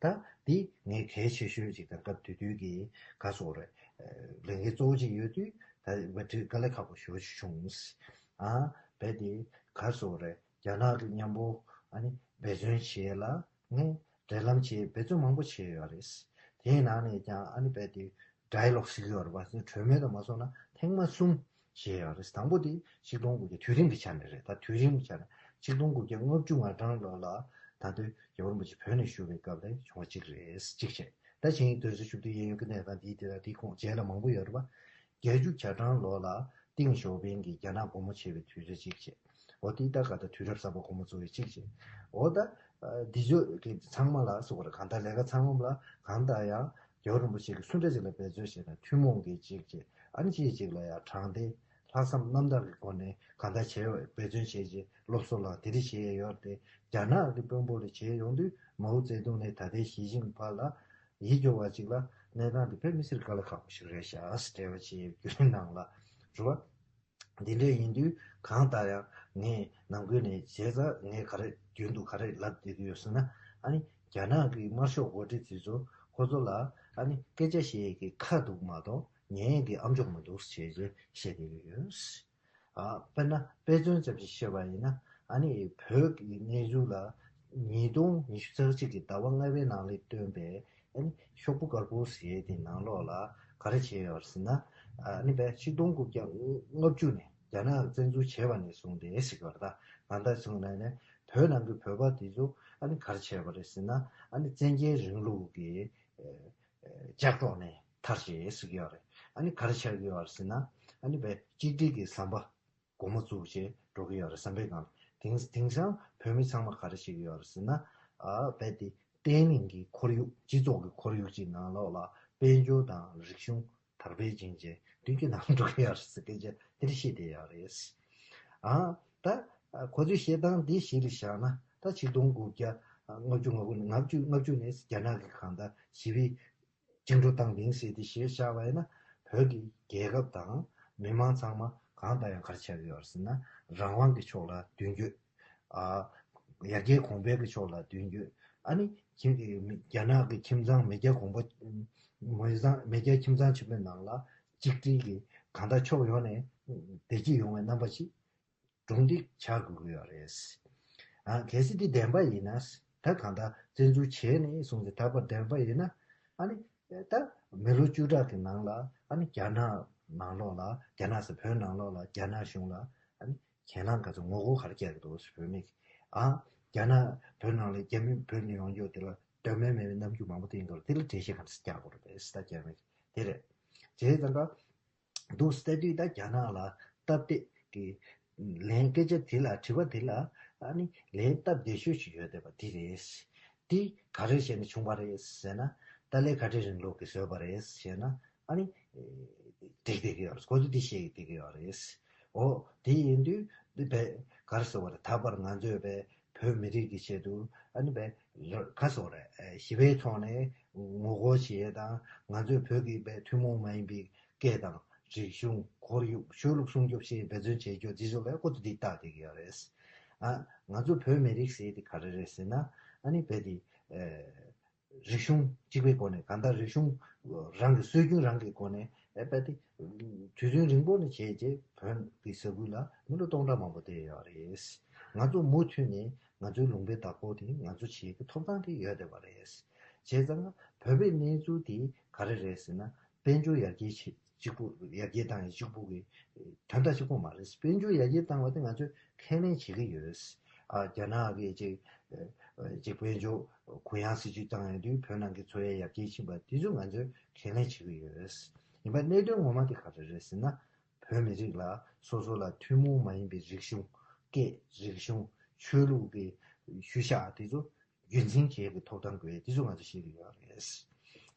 ད་འདི་ངས་གལ་ཆེ་ཤོས་ཅིག་དང་སྐབས་དེ་དུས་ཀྱི་ག་སོགས་རེད། ལས་འགན་གཙོ་བོ་ཅིག་ཡོད་དུས་ད་བ་དྲི་དཀའ་ལས་ཁག་པོ་ཞེ་པོ་ཅིག་བྱུང་། ཨ་རྦད་དེ་ག་སོགས་རེད། རྒྱ་ནག་གི་མཉམ་པོ་ཨ་ནི་འབད་བརྩོན་བྱེད་ལ་ངས་འབྲེལ་ལམ་བྱེད་འབད་བརྩོན་མང་པོ་བྱས་ཡོད་རེད། དེའི་ནང་ནས་ཀྱང་ཨ་ནི་རྦད་དེ་ཌའི་ལོག་ཟེར་གྱི་ཡོད་རེད་པ། གྲོས་མོལ་དུ་མ་སོང་ན་ཐེངས་མ་གསུམ་བྱས་ཡོད་རེད། དང་པོ་དེ་ཆིག་སྟོང་དགུ་བརྒྱ་དུས་རིམ་གྱི་ཆ་ནས་རེད། ད་དུས་རིམ་གྱི་ཆ་ནས་ཆིག་སྟོང་དགུ་བརྒྱ་ལྔ་བཅུ་ང་གྲངས་ལོ་ལ་ད་དུས་རྒྱལ་བ་རིན་པོ་ཆེ་བོད་ནས་བཞུགས་པའི་སྐབས་ལ་བྱུང་བ་གཅིག་རེད། གཅིག་བྱས། ད་ཆིངས་ཡིག་དོན་ཚན་བཅུ་བདུན་གཡས་གཡོན་གྱི་གནས་སྟངས་འདིའི་དེ་དང་དེའི་ཁོངས་རྗེས་ལ་མང་པོ་ཡོད་རེད་པ། བརྒྱད་ཅུ་གྱ་གྲངས་ལོ་ལ་ཏེང་ཞའོ་ཕིང་གིས་རྒྱ་ནག་སྒོ་མོ་ཕྱེ་བའི་དུས་ཚོད་གཅིག་བྱས། འོ་དེ་ད་ག་ད་དུས་རབས་གསར་པ་སྒོ་མོ་བཙུགས་པའི་གཅིག་བྱས། འོ་ད་འདི་ཚོ་གི་ཚང་མ་ལ་སོགས་པར་གང་ལྟར་ལས་ཀ་ཚང་མ་ལ་གང་ལྟར་ཡང་རྒྱལ་བ་རིན་པོ་ཆེ་གིས་སུ་འདྲ་ཅིག་ལ་འབད་བརྩོན་བྱས་ན་ཐུན་མོང་གི་གཅིག་བྱས། ཨ་ནི་གཅིག་གཅིག་ལ་ཡང་དྲང་བདེན་ལྷག་བསམ་རྣམ་དག་གི་སྒོ་ནས་གང་ལྟར་བྱས་འབད་བརྩོན་བྱས་རྗེས་སློབ་གསོ་ལ་དེ་རིགས་བྱས་ཡོད་དེ། རྒྱ་ནག་གི་དཔོན་པོ་ལ་བྱས་ཡོང་དུས་མའོ་ཙེ་ཏུང་ནས་ད་ལྟའི་ཞི་ཅིན་ཕིང་བར་ལ་ཡིད་སྐྱོ་བ་ཅིག་ལ་གནས་སྟངས་འདི་དཔེ་མི་སྲིད་དཀའ་ལས་ཁག་པོ་ཞིག་རེད་ཤག་ཟེར་འབྲེལ་བ་བྱེད་ཡས་བརྒྱུད་རིམ་ནང་ལ་རེད་བ། འདི་འདྲ་ཡིན་དུས་གང་ལྟར་ཡང་ངས་ནམ་རྒྱུན་ནས་བྱས་ཙང་ངས་ག་རེ་རྒྱུན་དུ་ག་རེ་ལབ་བསྡད་ཀྱི་ཡོད་ཟེར་ན། ཨ་ནི་རྒྱ་ནག་གི་དམར་ཤོག་འགོ་ཁྲིད་དེ་ཚོ་ཁོ་ཚོ་ལ་ཨ་ནི་སྐད་ཆ་བཤད་ཡས་ཀྱི་ཁ་འདུག་མ་གཏོགས་ཉན་ཡས་ཀྱི་ཨམ་ཅོག་མི་འདུག་ཟེར་བྱས་བཤད་བསྡད་ཀྱི་ཡོད། ཨ་དཔེར་ན་དཔེ་མཚོན་ཙམ་ཞིག་བཤད་པ་ཡིན་ན། ཨ་ནི་བོད་ཀྱི་གནས་ཚུལ་ལ་ཉིས་སྟོང་ཉི་ཤུ་རྩ་གཅིག་གི་ཟླ་བ་ལྔ་པའི་ནང་ལ་བཏོན་པའི་ཨ་ནི་ཤོག་བུ་དཀར་པོ་ཟེར་ཡས་དེ་ནང་ལོགས་ལ་ག་རེ་བྱས་ཡོད་ཟེར་ན། ཨ་ནི་བས་ཆིག་སྟོང་དགུ་བརྒྱ་ལྔ་བཅུ་ནས་རྒྱ་ནག་བཙན་འཛུལ་བྱས་པ་ནས་བཟུང་སྟེ་ཟེར་གྱི་ཡོད་རེད། ད་གང་ལྟར་བྱུང་ན་ནས་བོད་ནང་གི་བོད་པ་དེ་ཚོ་ཨ་ནི་ག་རེ་བྱས་པ་རེད་ཟེར་ན། ཨ་ནི་བཙན་རྒྱལ་རིང་ལུགས་ཀྱི་ལྕགས་སྒྲོག་ནས་ཐར་བྱས་ཟེར་གྱི་ཡོད་རེད། ཨ་ནི་ག་རེ་ཆགས་ཀྱི་ཡོད་རེད་ཟེར་ན། ཨ་ནི་བས་གཅིག་སྒྲིལ་གྱི་ཟམ་པ་སྒོ་མོ་བཙུགས་བྱས་འགྲོ་གི་ཡོད་རེད། ཟམ་པའི་སྒང་ལ་དེང་དེང་སང་བོད་མི་ཚང་མ་ག་རེ་བྱེད་ཀྱི་ཡོད་རེད་ཟེར་ན། ཨ་བས་དེ་བརྟན་ལྷིང་གི་ཁོར་ཡུག་སྤྱི་ཚོགས་ཀྱི་ཁོར་ཡུག་ཅིག་ནང་ལོགས་ལ་དཔལ་འབྱོར་དང་རིག་གཞུང་དར་སྤེལ་ཕྱིན་བྱས་མདུན་སྐྱོད་གནང་འགྲོ་གི་ཡོད་རེད་ཟེར་སྐད་ཆ་དེ་འདྲ་བཤད་བསྡད་ཡོད་རེད། ཨ་ད་ཁོ་ཚོའི་བཤད་སྟངས་འདི་གཞི་ལ་བཞག་ན་ད་ཆིག་སྟོང་དགུ་བརྒྱ་ལྔ་བཅུ་ང་དགུ་ལྔ་བཅུ་ལྔ་བཅུ་ནས་རྒྱ་ནག་གི་གང་ལྟར་ཞི་བའི་བཅིངས་འགྲོལ་བཏང་བ་ཡིན་ཟེར་ཏེ་གཞི་བཞག་པ་ཡིན་ན། བོད་ཀྱི་རྒྱལ་ཁབ་དང་མི་མང་ཚང་མ་གང་ལྟར་ཡང་ག་རེ་ཆགས་ཀྱི་ཡོད་རེད་ཟེར་ན། རང་དབང་གི་ཕྱོགས་ལ་མདུན་སྐྱོད། ཨ་ཡར་རྒྱས་གོང་འཕེལ་གྱི་ཕྱོགས་ལ་མདུན་སྐྱོད། ཨ་ནི་ཁྱིམ་གྱི་མི་རྒྱ་ནག་གི་ཁྱིམ་ཚང་མེས་རྒྱལ་གོང་པ། མེས་ཚང་མེས་རྒྱལ་ཁྱིམ་ཚང་ཆེན་པོའི་ནང་ལ་གཅིག་སྒྲིལ་གྱིས་གང་ལྟར་ཕྱོགས་ཡོངས་ནས་བདེ་སྐྱིད་ཡོང་བའི་རྣམ་པ་ཞིག་སྒྲུང་འདི་ཆགས་དགོས་ཀྱི་ཡོད་རེད། ཨ་གལ་སྲིད་འདི་བདེན་པ་ཡིན་ན། ད་གང་ལྟར་བཙན་འཛུལ་བྱས་ནས་བཟུང་སྟེ་ད་བར་བདེན་པ་ཡིན་ན། ཨ་ནི་ད་མི་ལོ་བཅུ་ཕྲག་གི་ནང་ལ་ཨ་ནི་རྒྱ་ནག་ནང་ལོགས་ལ་རྒྱ་ནག་ཟེར་བོད་ནང་ལོགས་ལ་རྒྱ་ནག་གཞུང་ལ་ཨ་ནི་གྱེན་ལངས་ག་ཚོད་ངོ་རྒོལ་ག་རེ་རྒྱག་གི་འདུག་ཟེར། བོད་མི་གིས་ཨ་རྒྱ་ནག་བོད་ནང་ལ་རྒྱ་མི་བོད་ནས་ཡོང་རྒྱུ་དེ་ལ་དོན་མེད་མེད་པའི་རྣམ་འགྱུར་མང་པོ་བསྟན་གྱི་འདུག་དེ་ལ་འགྲེལ་བཤད་ག་འདྲ་རྒྱག་དགོས་རེད་པས་ཟེར། ད་རྒྱ་མི་གིས་དེ་རེད། བྱས་ཙང་ཀ་འདུག་ཟེར་དུས་ད་རྒྱ་ནག་ལ་སྟབས་བདེ་གི་ལན། སྐད་ཆ་དེ་ལ་དྲི་བ་དེ་ལ་ཨ་ནི་ལན་སྟབས་བདེ་ཤོས་ཤིག་ཡོད་བསྡད་པ་འདི་རེད། འདི་ག་རེ་བྱས་ནས་བྱུང་བ་རེད་ཟེར་ན། ཏཱ་ལའི་ཁ་བྲལ་རིང་ལུགས་ཀྱིས་བཟོས་པ་རེད་ཟེར་ན་ཨ་ནི་འགྲིག་བསྡད་ཀྱི་ཡོད་རེད། ཁོ་ཚོས་འདི་བཤད་ཀྱི་བསྡད་ཀྱི་ཡོད་རེད། འོ་དེ་ཡིན་དུས་འདི་བས་ག་རེ་ཟེར་བ་རེད། ད་བར་ང་ཚོས་བས་བོད་མི་རིགས་ཀྱི་ཆེད་དུ་ཨ་ནི་བས་ག་ཟེར་བ་རེད། ཞི་བའི་ཐོག་ནས་ངོ་རྒོལ་བྱེད་ཡས་དང་ང་ཚོས་བོད་ཀྱི་བས་ཐུན་མོང་མ་ཡིན་པའི་སྐད་དང་རིག་གཞུང་ཁོར་ཡུག་ཆོས་ལུགས་སྲུང་སྐྱོབ་བྱེད་འབད་བརྩོན་བྱེད་རྒྱུ་འདི་ཚོ་ལ་ཁོ་ཚོ་འདི་ལྟ་བསྡད་ཀྱི་ཡོད་རེད། ཨ་ང་ཚོ་བོད་མི་རིགས་ཟེར་དེ་ག་རེ་རེད་ཟེར་ན། ཨ་ནི་བོད་དེ་རིག་གཞུང་གཅིག་པའི་སྒོ་ནས་གང་ལྟར་རིག་གཞུང་རང་གི་སྲོལ་རྒྱུན་རང་གི་སྒོ་ནས་ཨེ་བོད་དེ་དུས་ཚོད་རིང་པོ་ནས་བྱས་རྗེས་བོད་ཀྱི་ས་ཁུལ་ལ་མི་ལོ་སྟོང་ཕྲག་མང་པོ་བསྡད་ཡོད་རེད། ང་ཚོ་མུ་མཐུད་ནས་ང་ཚོའི་ལུང་པའི་བདག་པོ་དེ་ང་ཚོ་བྱེད་ཀྱི་ཐོབ་ཐང་དེ་ཡོད་བསྡད་པ་རེད། བྱས་ཙང་བོད་པའི་གནས་ཚུལ་དེ་ག་རེ་རེད་ཟེར་ན། དཔལ་འབྱོར་ཡར་རྒྱས་ཆེ་གཅིག་པུ་ཡར་རྒྱས་བཏང་ཡས་གཅིག་པུ་གི་དོན་དག་གཅིག་པུ་མ་རེད། དཔལ་འབྱོར་ཡར་རྒྱས་བཏང་བ་དེ་ང་ཚོས་ཁས་ལེན་བྱེད་ཀྱི་ཡོད། ཨ་རྒྱ་ནག་གི་ཅིག་ཅིག་དཔལ་འབྱོར་གུ་ཡངས་སྲིད་ཇུས་བཏང་ཡོང་དུས་བོད་ནང་གི་འཚོ་བའི་ཡར་རྒྱས་ཕྱིན་པ་དེ་ཚོ་ང་ཚོས་ཁས་ལེན་བྱེད་ཀྱི་ཡོད། ཡིན་པ་གནད་དོན་ངོ་མ་དེ་ག་རེ་རེད་ཟེར་ན། བོད་མི་རིགས་ལ་སོ་སོ་ལ་ཐུན་མོང་མ་ཡིན་པའི་རིག་གཞུང་སྐད་རིག་གཞུང་ཆོས་ལུགས་ཀྱི་ཤུལ་བཞག་དེ་ཚོ་རྒྱུན་འཛིན་བྱེད་ཀྱི་ཐོབ་ཐང་དགོས་དེ་ཚོ་ང་ཚོ་ཤེས་ཀྱི་ཡོད་རེད།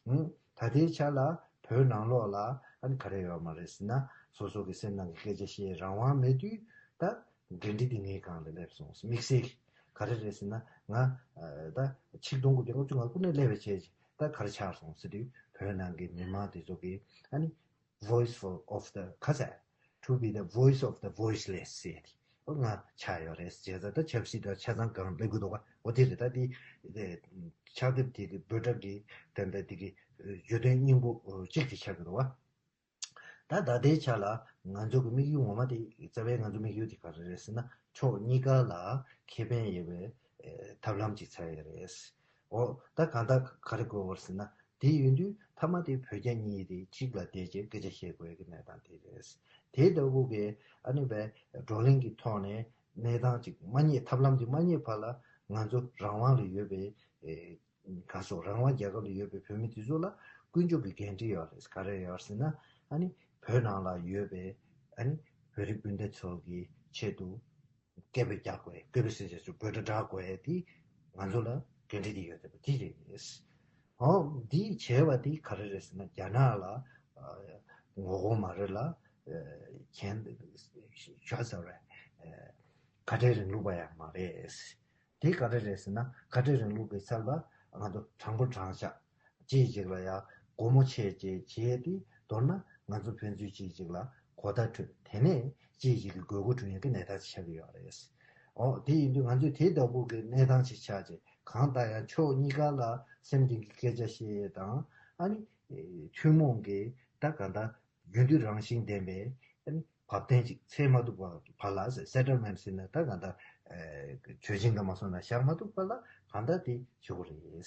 ཨང་། ད་ལྟའི་ཆ་ལ་བོད་ནང་ལོགས་ལ་ཨ་ནི་ག་རེ་ཡོད་མ་རེད་ཟེར་ན། སོ་སོ་གི་སེམས་ནང་གི་སྐད་ཆ་བཤད་རང་དབང་མེད་དུས་ད་འགན་འཁྲི་དེ་ངའི་སྒང་ལ་སླེབས་སོང་། དམིགས་བསལ་ ག་རེ་རེད་ཟེར་ན། ང་ད་ཆིག་སྟོང་དགུ་བརྒྱ་ལྔ་བཅུ་ང་དགུ་ནས་སླེབས་པའི་བྱས་ད་ག་རེ་ཆགས་སོང་ཟེར་དུས། བོད་ནང་གི་མི་མང་དེ་ཚོ་གི་ཨ་ནི་voice for of the ག་ཟེར། To be the voice of the voiceless ཟེར་དེ། ཨོ་ང་ཆགས་ཡོད་རེད་ཟེར། ད་ཆབ་སྲིད་དང་ཆ་ཚང་གང་སླེབས་ཀྱི་འདུག་ག། ཨོ་དེ་རེད། ད་དེ་ཕྱག་དེབ་དེ་གི་འབོད་སྒྲ་གི་ད་ལྟ་དེ་གི་བརྗོད་དོན་སྙིང་པོ་གཅིག་དེ་ཆགས་ཀྱི་འདུག་ག། ད་ད་ལྟའི་ཆ་ལ་ང་ཚོ་གི་དམིགས་ཡུལ་ངོ་མ་དེ། རྩ་བའི་ང་ཚོ་དམིགས་ཡུལ་དེ་ག་རེ་རེད་ཟེར་ན། ཕྱོགས་གཉིས་ཀ་ལ་ཁེ་ཕན་ཡོད་པའི་ཐབས་ལམ་ཅིག་འཚོལ་ཡ་རེད། འོ་ད་གང་ལྟར་ག་རེ་དགོས་པ་རེད་ཟེར་ན། དེ་ཡིན་དུས་མཐའ་མ་དེ་བོད་རྒྱ་གཉིས་དེ་གཅིག་ལ་བསྡད་བྱས་སྐད་ཆ་བཤད་དགོས་ཀྱི་གནས་སྟངས་དེ་རེད། དེ་ལྟ་བུ་གི་ཨ་ནི་བའི་བགྲོ་གླེང་གི་ཐོག་ནས་གནས་སྟངས་ཅིག་མ་རྙེད། ཐབས་ལམ་དེ་མ་རྙེད་བར་ལ་ང་ཚོ་རང་དབང་ལ་ཡོད་པའི་ག་སོགས་རང་དབང་རྒྱལ་ཁབ་ལ་ཡོད་པའི་བོད་མི་དེ་ཚོ་ལ་ཀུན་སྤྱོད་ཀྱི་འགན་འཁྲི་ཡོད་རེད། ག་རེ་ཡོད་ཟེར་ན། ཨ་ནི་བོད་ནང་ལ་ཡོད་པའི་ཨ་ནི་བོད་རིགས་སྤུན་ཟླ་ཚོ་གི་ཆེད་དུ་སྐད་འབོད་རྒྱག་དགོས། སྐད་འབོད་ཟེར་བྱས་ཚུལ་འབོད་སྒྲ་བསྒྲག་དགོས་དེ་ང་ཚོ་ལ་འགན་འཁྲི་དེ་ཡོད་བསྡད་པ་དེ་རེད། ཨོ་འདི་བྱས་པ་དེ་ག་རེ་རེད་ཟེར་ན། རྒྱ་ནག་ལ་ངོ་རྒོལ་མ་རེད་ལ། གན་ཤ་ཟ་རེད། ཁ་བྲལ་རིང་ལུགས་པ་ཡང་མ་རེད། དེ་ག་རེ་རེད་ཟེར་ན། ཁ་བྲལ་རིང་ལུགས་པའི་ཚབ་ལ་ང་ཚོ་དྲང་པོ་དྲང་བཞག་ཅིག་ཅིག་ལ་ཡ་སྒོ་མོ་ཕྱེ་བྱས་བྱས་ཏེ། མདོར་ན་ང་ཚོ་ཕན་ཚུན་ཅིག་ཅིག་ལ་གོ་བརྡ་འཕྲོད། དེ་ནས་ཅིག་ཅིག་གི་དགོས་མཁོ་བསྐྲུན་ཡག་གི་གནས་སྟངས་ཤིག་ཆགས་ཀྱི་ཡོད་རེད། ཨོ་དེ་ཡིན་དུས་ང་ཚོས་དེ་ལྟ་བུ་གི་གནས་སྟངས་ཤིག་ཆགས་རྗེས། གང་ལྟར་ཡང་ཕྱོགས་གཉིས་ཀ་ལ་སེམས་གཏིང་གི་སྐད་ཆ་བཤད་ཡས་དང་། ཨ་ནི་ཐུན་མོང་གི་ད་ག་འདྲ་རྒྱུན་མཐུད་རང་བཞིན་ལྡན་པའི་ཨ་ནི་བབ་བརྟན་ཅིག་འཚོལ་མ་ཐུབ་པ་བར་ལ། སེ་ཊལ་མེན་ཊི་ཟེར་ན་ད་ག་འདྲ་ཆོས་ཆེན་འདྲ་མ་སོང་ན་བཞག་མ་ཐུབ་པ་ལ་གང་ལྟར་དེ་ཞུ་དགོས་རེད།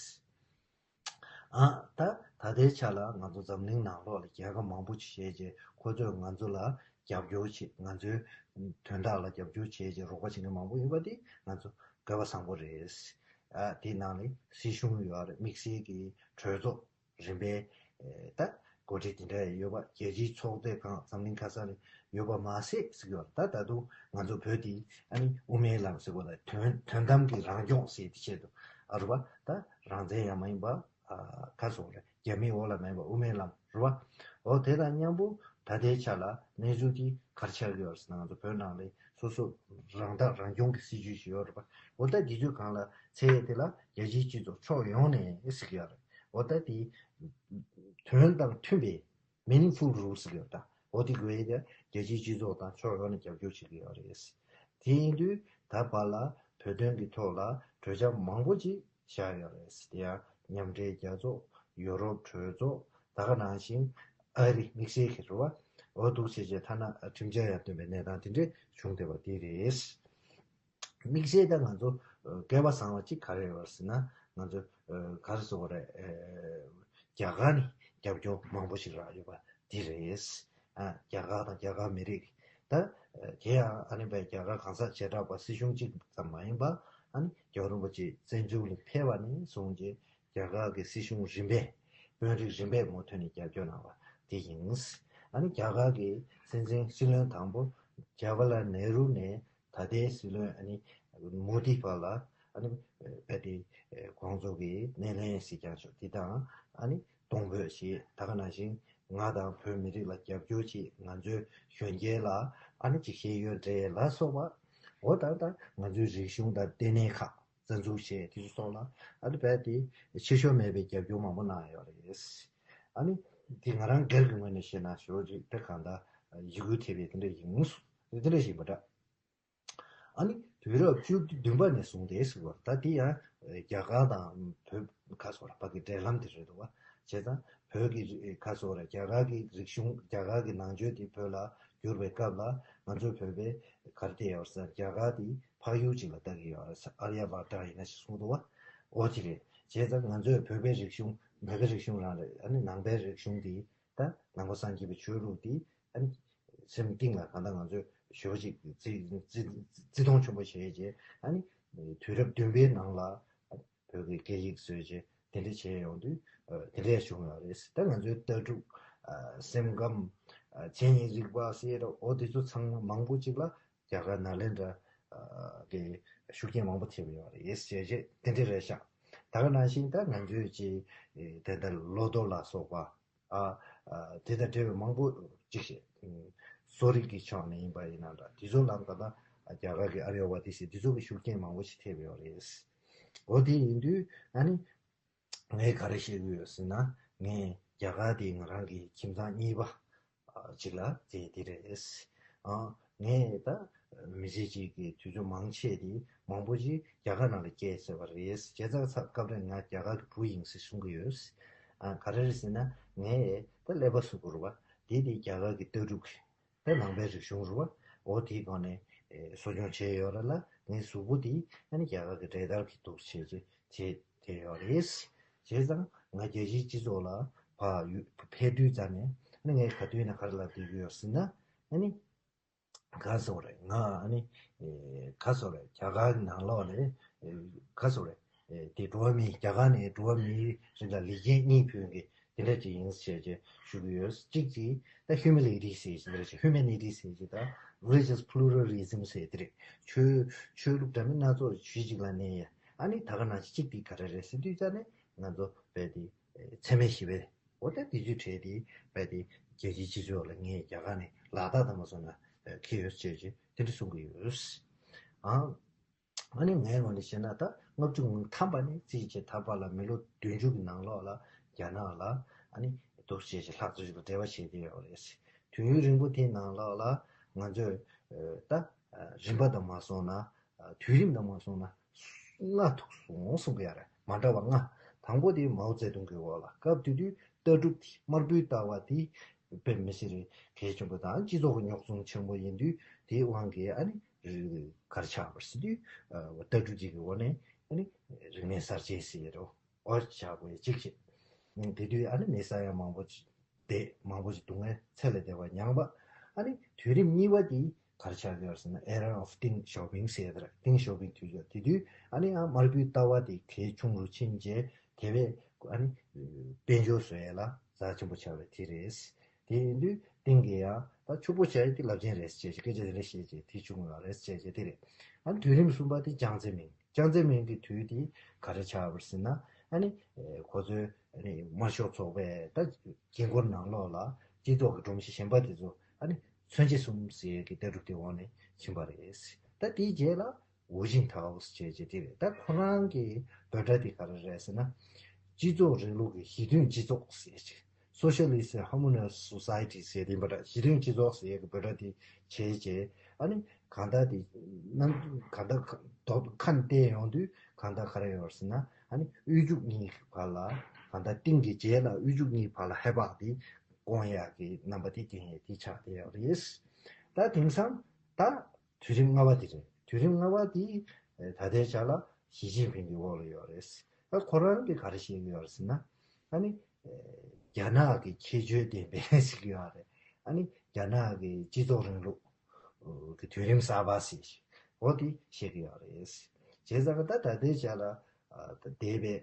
ཨ་ད་ད་ལྟའི་ཆ་ལ་ང་ཚོ་འཛམ་གླིང་ནང་ལོགས་ལ་རྒྱལ་ཁབ་མང་པོ་ཞིག་བྱས་རྗེས། ཁོ་ཚོས་ང་ཚོ་ལ་རྒྱབ་སྐྱོར་བྱེད། ང་ཚོའི་དོན་དག་ལ་རྒྱབ་སྐྱོར་བྱས་རྗེས་རོགས་པ་བྱེད་མཁན་མང་པོ་ཡོད་པ་དེ་ང་ཚོ་སྐལ་བ་བཟང་པོ་རེད། ཨ་དེའི་ནང་ནས་སྲིད་གཞུང་ཡོད་རེད། དམིགས་བསལ་གྱི་གྲོས་ཚོགས་རིམ་པའི་ཨེ་ད་འགོ་ཁྲིད་དེ་འདྲ་ཡོད་པ། རྒྱལ་སྤྱིའི་ཚོགས་སྡེ་ཁག་འཛམ་གླིང་ག་ས་ནས་ཡོད་པ་མ་ཟད་ཟེར་གྱི་ཡོད་རེད། ད་ད་དུང་ང་ཚོ་བོད་འདི་ཨ་ནི་དབུ་མའི་ལམ་ཟེར་བ་ལ་དོན་དོན་དམ་གྱི་རང་སྐྱོང་ཟེར་དེ་ཆེད་དུ་ཨ་རུ་བ་ད་རང་བཙན་ཡང་མ་ཡིན་པ། ཨ་ག་སོགས་རེད། རྒྱ་མིའི་འོག་ལ་མེད་པ་དབུ་མའི་ལམ་རུ་བ། འོ་དེ་དང་མཉམ་པོ་ད་ལྟའི་ཆ་ལ་གནས་ཚུལ་འདི་ག་རེ་ཆགས་ཀྱི་ཡོད་རེད་ཟེར་ན། ང་ཚོ་བོད་ནང་ལ་སོ་སོ་རང་བདག་རང་སྐྱོང་གི་སྲིད་ཇུས་ཤིག་ཡོད་རེད་པ། འོ་ད་འདི་ཚོའི་སྒང་ལ་འཚོལ་ཡས་དེ་ལ་རྒྱལ་སྤྱིའི་སྤྱི་ཚོགས་ཕྱོགས་ཡོངས་ནས་ཟེར་གྱི་ཡོད་རེད། འོ་ད་དེ་དོན་དང་མཐུན་པའི་meaningful rules ཟེར་གྱི་ཡོད། ད་འོ་དེ་དགོས་ཡས་དེ་རྒྱལ་སྤྱིའི་སྤྱི་ཚོགས་དང་ཕྱོགས་ཡོངས་ནས་རྒྱབ་སྐྱོར་བྱེད་ཀྱི་ཡོད་རེད། དེ་ཡིན་དུས་ད་བར་ལ་བོད་དོན་གྱི་ཐོག་ལ་གྲོས་འཆར་མང་པོ་ཅིག་བཞག་ཡོད་རེད། དེ་ཡང་མཉམ་འབྲེལ་རྒྱལ་ཚོགས། ཡོ་རོབ་གྲོས་ཚོགས། ད་ག་ནང་བཞིན་ཨ་རི་དམིགས་བསལ་གྱི་རུ་བ། འོ་འདུག་བྱས་བྱས་ཐ་ན་ཁྲིམས་འཆར་ཡང་བཏོན་པའི་གནས་སྟངས་དེ་འདྲས་བྱུང་བསྡད་པ་དེ་རེད། དམིགས་བསལ་ད་ང་ཚོ་སྐལ་བ་བཟང་བ་གཅིག་ག་རེ་ཡོད་རེད་ཟེར་ན། ང་ཚོ་ག་རེ་ཟེར་དགོས་རེད། རྒྱ་གར་ནས་རྒྱབ་སྐྱོར་མང་པོ་ཞིག་རག་ཡོད་པ་དེ་རེད། རྒྱ་གར་དང་རྒྱ་གར་མི་རིགས་ད་དེ་ཡང་ཨ་ནི་བའི་རྒྱ་གར་གང་ཟག་བྱེ་བྲག་པ་སྲིད་གཞུང་གཅིག་ཙམ་མ་ཡིན་པ། ཨ་ནི་རྒྱལ་བ་རིན་པོ་ཆེ་བཙན་བྱོལ་ལ་ཕེབས་པ་ནས་བཟུང་རྗེས་རྒྱ་གར་གྱི་སྲིད་གཞུང་རིམ་པས། དཔོན་རིགས་རིམ་པས་མུ་མཐུད་ནས་རྒྱབ་སྐྱོར་གནང་བ་དེ་ཡིན། ཨ་ནི་རྒྱ་གར་གྱི་སྲིད་འཛིན་སྲིད་བློན་དང་པོ་ཇ་ཝ་ལལ་ནེ་རུ་ནས་ད་ལྟའི་སྲིད་བློན་ཨ་ནི་མོ་དི་བར་ལ་ཨ་ནི་བལ་དེ་ཁོང་ཚོ་གི་སྣེ་ལེན་ཟེར་ཀྱང་ཆོག་དེ་དང་ཨ་ནི་གཏོང་ཕོད་བྱེད། ད་ག་ནང་བཞིན་ང་དང་བོད་མི་རིགས་ལ་རྒྱབ་སྐྱོར་བྱེད། ང་ཚོའི་གཞོན་སྐྱེས་ལ་ཨ་ནི་ཅིག་ཤེས་ཡོན་སྤྲད་ལ་སོགས་པ། འོ་ད་ལྟ་ང་ཚོའི་རིག་གཞུང་དང་ལྟེ་གནས་ཁག་རྩ་འཛུགས་བྱས་དེ་ཚོ་སོགས་ལ་ཨ་ནི་བལ་དེ་ཆེ་ཤོས་མེད་པའི་རྒྱབ་སྐྱོར་མང་པོ་གནང་ཡོད་རེད། ཨ་ནི་དེ་ང་རང་སྒེར་གྱི་ངོས་ནས་བཤད་ན་ཞོ་ཅིག་ད་གང་ལྟར་ཡིད་འགུལ་ཐེབས་པའི་དེ་འདྲ་ཡིན། དེ་འདྲ་ཞིག་མ་འདྲ། ཨ་ནི་དུས་རབས་བཅུ་བདུན་པ་ནས་བཟུང་སྟེ་ཟེར་བ་ད་དེ་ཡང་རྒྱ་གར་དང་བོད་ཁ་སོ་ར་བར་གྱི་འབྲེལ་ལམ་དེ་རེད་འདུག་བ། བྱས་ཙང་བོད་ཀྱི་ཁ་སོ་ར་རྒྱ་གར་གྱི་རིག་གཞུང་རྒྱ་གར་གྱི་ནང་ཆོས་དེ་བོད་ལ་བསྒྱུར་བའི་སྐབས་ལ་ང་ཚོའི་བོད་པས་ག་རེ་བལྟས་ཡོད་ཟེར། རྒྱ་གར་དེ་འཕགས་ཡུལ་ཅིག་ལ་ལྟ་གི་ཡོད་རེད་ཟེར། ཨརྱ་བྷ་ཏྲ་ཡིན་ན་ཞིག་གསུངས་འདུག་བ། འོ་དེ་རེད། བྱས་ཙང་ང་ཚོའི་བོད་པའི་རིག་གཞུང་བོད་པའི་རིག་གཞུང་རང་རེད། ཨ་ནི་ནང་པའི་རིག་གཞུང་དེ་ད་ནང་པ་སངས་རྒྱས་པའི་ཆོས་ལུགས་དེ་ཨ་ནི་སེམས་གཏིང་ལ་གང་ལྟར་ང་ཚོས་ཞེ་པོ་ཅིག་བརྩི་བརྩི་བརྩི་མཐོང་ཆེན་པོ་བྱས་རྗེས། ཨ་ནི་དུས་རབས་བདུན་པའི་ནང་ལ་བོད་ཀྱི་སྐད་ཡིག་བཟོས་རྗེས་དེ་འདྲ་བྱས་ཡོང་དུས་དེ་འདྲས་བྱུང་ཡོད་རེད། ད་ང་ཚོའི་ལྟ་གྲུབ་སེམས་ཁམས་མཚན་ཉིད་རིག་པ་ཟེར་འོ་དེ་ཚོ་ཚང་མ་མང་པོ་ཅིག་ལ་རྒྱ་གར་ནཱ་ལེནྡྲ་གི་ཤུགས་རྐྱེན་མང་པོ་ཐེབས་ཡོད་རེད་ཟེར་རྗེས་དེ་འདྲ་རེད་ཤག་ད་ག་ནང་བཞིན་ད་ང་ཚོའི་ཅིག་དེ་ལྟར་ལོ་ཐོ་ལ་སོགས་པ། ཨ། ཨ། དེ་དང་འབྲེལ་བའི་མང་པོ་ཅིག་བཤད། ཨ། གསོ་རིག་གི་ཕྱོགས་ནས་ཡིན་པ་ཡིན་ན་འདྲ། དེ་ཚོ་ལ་ད་ལྟ་ རྒྱ་གར་གྱི་ཨརྱ་བ་ཏི་ཟེར་དེ་ཚོ་གི་ཤུགས་རྐྱེན་མང་པོ་ཞིག་ཐེབས་ཡོད་རེད། འོ་དེ་ཡིན་དུས་ཨ་ནི། ངས་ག་རེ་བཤད་ཀྱི་ཡོད་ཟེར་ན། ངས་རྒྱ་གར་དེ་ང་རང་གི་ཁྱིམ་ཚང་གཉིས་པ་ཅིག་ལ་དེ་དེ་རེད། ཨ་ངས་ད་མི་ཚེ་གཅིག་གི་དུས་ཚོད་མང་ཆེ་དེ་མང་པོ་ཅིག་རྒྱ་གར་ནང་ལ་སྐྱེལ་ཟེར་བ་རེད། བྱས་ཙང་ཚ་སྐབས་རེ་ང་རྒྱ་གར་གྱི་བུ་ཡིན་ཟེར་གསུང་གི་ཡོད། ཨ་ག་རེ་རེད་ཟེར་ན། ངས་ད་ཀླད་པ་གཟུགས་པོ་རེད་བ། དེ་དེ་རྒྱ་གར་གྱི་ལྟ་གྲུབ་ཀྱི། ད་ནང་པའི་རིག་གཞུང་རེད་བ། འོ་དེའི་སྒང་ནས་ཨེ་གསོ་སྐྱོང་བྱས་ཡོད་རེད་ལ། ངའི་གཟུགས་པོ་དེ་ཨ་ནི་རྒྱ་གར་གྱི་འབྲས་དར་གྱི་འདུག་བྱས་རྗེས་བྱས་བསྡད་ཡོད་རེད། བྱས་ཙང་ང་རྒྱལ་སྤྱིའི་སྤྱི་ཚོགས་ལ་ཕར་ཡུ་ཕེབས་དུས་ཙམ་ནས་ཨ་ནི་ངས་ག་དུས་ན་ག་རེ་ལབ་བསྡད་ཀྱི་ཡོད་ཟེར་ན། ཨ་ནི་ག་སོགས་རེད། ང་ཨ་ནི་ཨེ་ག་སོགས་རེད། རྒྱ་གར་གྱི་ནང་ལོགས་ནས་ཨེ་ག་སོགས་རེད། ཨེ་དེ་འགྲོ་བ་མིའི་རྒྱ་གར་ནས་འགྲོ་བ་མིའི་རིགས་ལ་ལེགས་སྐྱེས་གཉིས་ཕུལ་མཁན་དེ་འདྲ་ཅིག་ཡིན་ཟེར་བྱས་ཞུ་གི་ཡོད། གཅིག་གིས་ད་ཧིའུ་མེ་ནི་ཊི་ཟེར་གྱི་འདྲ་ཅིག་ཧིའུ་མེ་ནི་ཊི་ཟེར་གྱི་ད་རི་ལི་ཇི་ཡས་པུ་ལུ་རལ་རི་ཛིམ་ཟེར་དེ་རེད། ཆོས་ཆོས་ལུགས་འདྲ་མིན་སྣ་ཚོགས་ཇུས་གཅིག་ལ་གནས་ཡ། ཨ་ནི་ད་ག་ནང་བཞིན་གཅིག་དེ་ག་རེ་རེད་ཟེར་དུས་ཙ་ནས་ང་ཚོ་བས་དེ་འཚེ་མེད་ཞི་བའི། འོ་ད་དེ་ཚོའི་གྲས་དེ་བས་དེ་རྒྱལ་སྤྱིའི་སྤྱི་ཚོགས་ལ་ངས་རྒྱ་གར་ནས་ལག་རྟགས་དང་མ་སོང་ན་ཁེལ་ཡོད་ཟེར་བྱས་དེ་འདྲ་གསུང་གི་ཡོད། ཨང་། ཨ་ནི་ངའི་ངོས་ནས་བཤད་ན་ད་ལྔ་བཅུ་ང་ཐམ་པ་ནས་རྩིས་བྱས་ད་བར་ལ་མི་ལོ་བདུན་ཅུ་གི་ནང་ལོགས་ལ་རྒྱ་ནག་ལ་ཨ་ནི་འདུག་བྱས་བྱས་ལྷག་ཙམ་ཞིག་ལ་འབྲེལ་བ་བྱས་བསྡད་ཡོད་རེད། དུས་ཡུན་རིང་པོ་དེའི་ནང་ལོགས་ལ་ང་ཚོས་ད་རིམ་པ་དང་མ་སོང་ན་དུས་རིམ་དང་མ་སོང་ན་ལྔ་ཐུག་སོང་གསུང་གི་ཡ་རེད། མ་འདྲ་བ་ལྔ། དང་པོ་དེ་མའོ་ཙེ་ཏུང་གི་འོག་ལ་སྐབས་དེ་དུས་ལྟ་གྲུབ་དེ་དམར་པོའི་ལྟ་བ་དེ་དཔེ་མི་སྲིད་གལ་ཆེན་པོ་དང་སྤྱི་ཚོགས་ཀྱི་རྙོག་འཛིང་ཆེན་པོ་ཡིན་དུས་དེའི་དབང་གིས་ཨ་ནི། གར་ཆག་པར་སྲིད་དུས། ལྟ་གྲུབ་ཅིག་གི་འོག་ནས་ཨ་ནི་རིག་གནས་གསར་བརྗེ་ཟེར་རོ། འོ་ཆག་པའི་གཅིག་བྱས། དེ་དུས་ཨ་ནི་མི་ས་ཡ་མང་པོ་ཅིག་བསྡད་མང་པོ་ཅིག་སྡུག་བསྔལ་ཚད་ལས་འདས་པ་མྱངས་པ། ཨ་ནི་དུས་རིམ་གཉིས་པ་དེ་གར་ཆག་གི་ཡོད་ཟེར་ན་Era of Deng Xiaoping ཟེར་ཡ་དེ་ར། ཏིང་ཞའོ་ཕིང་དུས་ཚོད་དེ་དུས་ཨ་ནི་ཡང་དམར་པོའི་ལྟ་བ་དེ་གལ་ཆུང་རུ་ཕྱིན་རྗེས་དེ་བས་ཨ་ནི་དཔལ་འབྱོར་བཟོ་ཡ་ལ་རྩ་ཆེན་པོ་ཆགས་པའི་དེ་རེད། དེ་ཡིན་དུས་ཏིང་གིས་ཡང་ད་ཕྱུག་པོ་བྱས་ཏེ་རླབས་ཆེན་རེད་ཟེར་བྱས་སྐད་ཆ་དེ་འདྲ་བཤད་རྗེས་དེ་བྱུང་ཡོད་རེད་ཟེར་བྱས་དེ་རེད། ཨ་ནི་དུས་རིམ་གསུམ་པ་དེ་ཅང་ཙེ་མིན། ཅང་ཙེ་མིན་གྱི་དུས་དེ་ག་རེ་ཆགས་པ་ཟེར་ན། ཨ་ནི་ཁོ་ཚོའི་ཨ་ནི་དམར་ཤོག་ཚོགས་པས་ད་འགན་འཁུར་ནང་ལོགས་ལ་སྤྱི་ཚོགས་ཀྱི་སྒྲོམ་གཞི་གཞན་པ་དེ་ཚོ་ཨ་ནི་མཚོན་བྱེད་གསུམ་ཟེར་གྱི་ལྟ་གྲུབ་དེ་འོག་ནས་ཕྱིན་པ་རེད། ད་དེའི་རྗེས་ལ་ཝུ་ཅིན་ཐའོ་ཟེར་བྱས་དེ་རེད། ད་ཁོ་རང་གི་འབོད་སྒྲ་དེ་ག་རེ་རེད་ཟེར་ན། སྤྱི་ཚོགས་རིང་ལུགས་ཀྱི་ཞི་མཐུན་སྤྱི་ཚོགས་ཟེར་ཅིག Socialist Harmonious Society ཟེར་དེ་འབོད་སྒྲ། ཞི་མཐུན་སྤྱི་ཚོགས་ཟེར་གྱི་འབོད་སྒྲ་དེ་བྱས་རྗེས་ཨ་ནི་གང་ལྟར་དེ་ནམ་གང་ལྟར་དོ་ཁ་ནས་བལྟས་ཡོང་དུས་གང་ལྟར་ག་རེ་ཡོད་ཟེར་ན། ཨ་ནི་དབུལ་ཕྱུག་གཉིས་ཀྱི་བར་ལ་གང་ལྟར་ཏིང་གི་རྗེས་ལ་དབུལ་ཕྱུག་གཉིས་བར་ལ་ཧེ་བག་དེ་སྐོང་ཡག་གི་རྣམ་པ་དེ་སྐྱེ་ཡས་དེ་ཆགས་བསྡད་ཡོད་རེད། ད་དེང་སང་ད། དུས་རིམ་ལྔ་པ་དེ་རེད། དུས་རིམ་ལྔ་པ་དེ་ད་ལྟའི་ཆ་ལ་ཞི་ཅིན་ཕིང་གི་འོག་ལ་ཡོད་རེད། ད་ཁོ་རང་གིས་ག་རེ་བཤད་ཀྱི་ཡོད་རེད་ཟེར་ན། ཨ་ནི་རྒྱ་ནག་གི་ཁྱད་ཆོས་ལྡན་པའི་ཟེར་གྱི་ཡོད་རེད། ཨ་ནི་རྒྱ་ནག་གི་སྤྱི་ཚོགས་རིང་ལུགས་ཀྱི་དུས་རིམ་གསར་པ་ཟེར་འོ་དེ་བཤད་ཀྱི་ཡོད་རེད། བྱས་ཙང་ད་ད་ལྟའི་ཆ་ལ་འདས་པའི་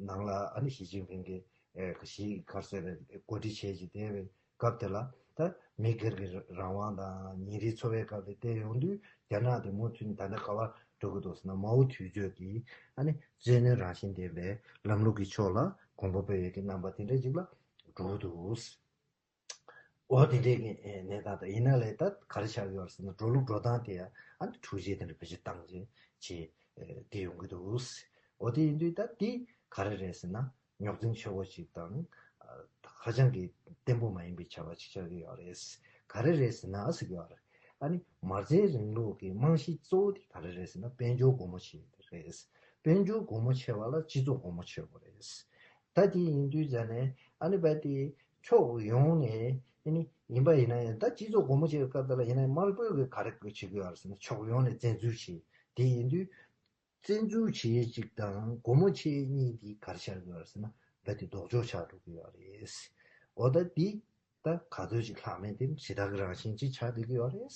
ནང་ལ་ཨ་ནི་ཞི་ཅིན་ཕིང་གིས། ཨེ་གཞིས་གར་སོད་ལ་འགོ་ཁྲིད་བྱས་ཀྱི་བསྡད་པའི་སྐབས་དེ་ལ་ད་མི་སྒེར་གྱི་རང་དབང་དང་ཉིན་རེའི་འཚོ་བའི་སྐབས་ལ་བལྟས་ཡོང་དུས་རྒྱ་ནག་དེ་མུ་མཐུད་ནས་ད་ལྟ་ག་པར་འགྲོ་གི་འདུག་ཟེར་ན། མའོ་དུས་ཚོད་ཀྱི་ཨ་ནི་བཙན་གནོན་རང་བཞིན་ལྡན་པའི་ལམ་ལུགས་ཀྱི་ཕྱོགས་ལ་གོམ་པ་སྤོས་ཡས་ཀྱི་རྣམ་པ་དེ་འདྲ་ཅིག་ལ་འགྲོ་གི་འདུག་འོ་དེ་འདྲའི་གནས་སྟངས་དང་ཡིན་ན་ལས་ད་ག་རེ་ཆགས་ཡོད་ཟེར་ན། འགྲོ་ལུགས་འགྲོ་སྟངས་དེ་ཡང་ཨ་ནི་འཁྲུག་ཆ་དེ་འདྲ་བེད་སྤྱོད་བཏང་བྱས་བྱས་བསྡད་ཡོང་གི་འདུག་འོ་དེ་ཡིན་དུས་ད་དེ་ག་རེ་རེད་ཟེར་ན། རྙོག་འཛིང་ཆེ་བོ་ཞིག་དང་། ཧ་ཅང་གི་བརྟན་པོ་མ་ཡིན་པའི་བྱ་བ་ཅིག་ཆགས་ཀྱི་ཡོད་རེད། ག་རེ་རེད་ཟེར་ན་ཟེར་གྱི་ཡོད་རེད། ཨ་ནི་མ་རྩའི་རིང་ལུགས་ཀྱི་རྨང་གཞི་གཙོ་བོ་དེ་ག་རེ་རེད་ཟེར་ན། དཔལ་འབྱོར་སྒོ་མོ་ཆེ་རེད། དཔལ་འབྱོར་སྒོ་མོ་ཆེ་བ་ལ་སྤྱི་ཚོགས་སྒོ་མོ་ཆེ་བ་རེད། ད་དེ་ཡིན་དུས་ཙ་ནས་ཨ་ནི་བས་དེ་ཕྱོགས་ཡོངས་ནས་ཨ་ནི་ཡིན་པ་ཡིན་ན་ཡང་། ད་སྤྱི་ཚོགས་སྒོ་མོ་ཆེ་བའི་སྐབས་དེ་ལ་ཡིན་ན་ཡང་དམར་པོས་ག་རེ་བྱེད་ཀྱི་ཡོད་རེད་ཟེར་ན། ཕྱོགས་ཡོངས་ནས་བཙན་འཛུལ་བྱེད། དེ་ཡིན་དུས། བཙན་འཛུལ་བྱེད་ཅིག་དང་སྒོ་མོ་ཆེ་གཉིས་འདི་ག་རེ་ཆགས་ཀྱི་ཡོད་རེད་ཟེར་ན། རྦད་དེ་ལྡོག་ཕྱོགས་ཆགས་འགྲོ་གི་ཡོད་རེད། འོ་ད་འདི་ད་ག་ཚོད་ཅིག་ལྷག་མེད་དེ་ཞེ་དྲག་གི་རང་བཞིན་ཅིག་ཆགས་བསྡད་ཀྱི་ཡོད་རེད།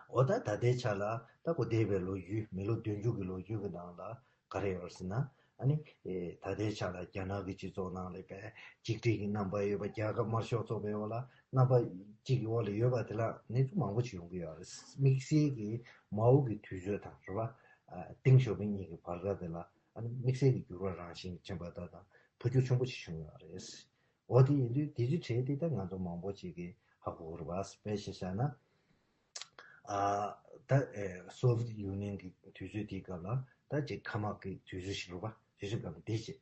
འོ་ད་ད་ལྟའི་ཆ་ལ་ད་གོ་འདས་པའི་ལོ་རྒྱུས། མི་ལོ་བདུན་ཅུ་གི་ལོ་རྒྱུས་ཀྱི་ནང་ལ་ག་རེ་ཡོད་རེད་ཟེར་ན། ཨ་ནི་ཨེ་ད་ལྟའི་ཆ་ལ་རྒྱ་ནག་གི་སྤྱི་ཚོགས་ནང་ལ་བས་གཅིག་སྒྲིལ་གྱི་རྣམ་པ་ཡོད་པ། རྒྱ་གར་དམར་ཤོག་ཚོགས་པའི་འོག་ལ་རྣམ་པ་གཅིག་གི་འོག་ལ་ཡོད་པ་དེ་ལ་གནས་ཚུལ་མང་པོ་ཞིག་ཡོང་གི་ཡོད་རེད། དམིགས་བསལ་གྱི་མའོ་གི་དུས་ཚོད་དང་རེད་བ། ཨ་ཏེང་ཞའོ་ཕིང་གཉིས་ཀྱི་བར་སྐབས་དེ་ལ་ཨ་ནི་དམིགས་བསལ་གྱི་འགྱུར་བ་རང་བཞིན་ཕྱིན་པ་དག་དང་འཕོ་འགྱུར་ཆེན་པོ་ཞིག་བྱུང་ཡོད་རེད། འོ་དེ་ཡིན་དུས་དེ་ཚོའི་གྲས་དེ་ད་ང་ཚོ་མང་པོ་ཅིག་གིས་ཧ་གོ་གི་རེད་བ། དཔེ་བཞག་ན། ཨ་ད་ཨེ་སོ་བི་ཡེ་ཊི་ཡུ་ནི་ཡན་གྱི་དུས་ཚོད་དེའི་སྐབས་ལ་ད་ཅིག་མཁའ་དམག་གི་དུས་ཚོད་ཞིག་རེད་པ། དུས་ཚོད་སྐབས་དེ་བྱས།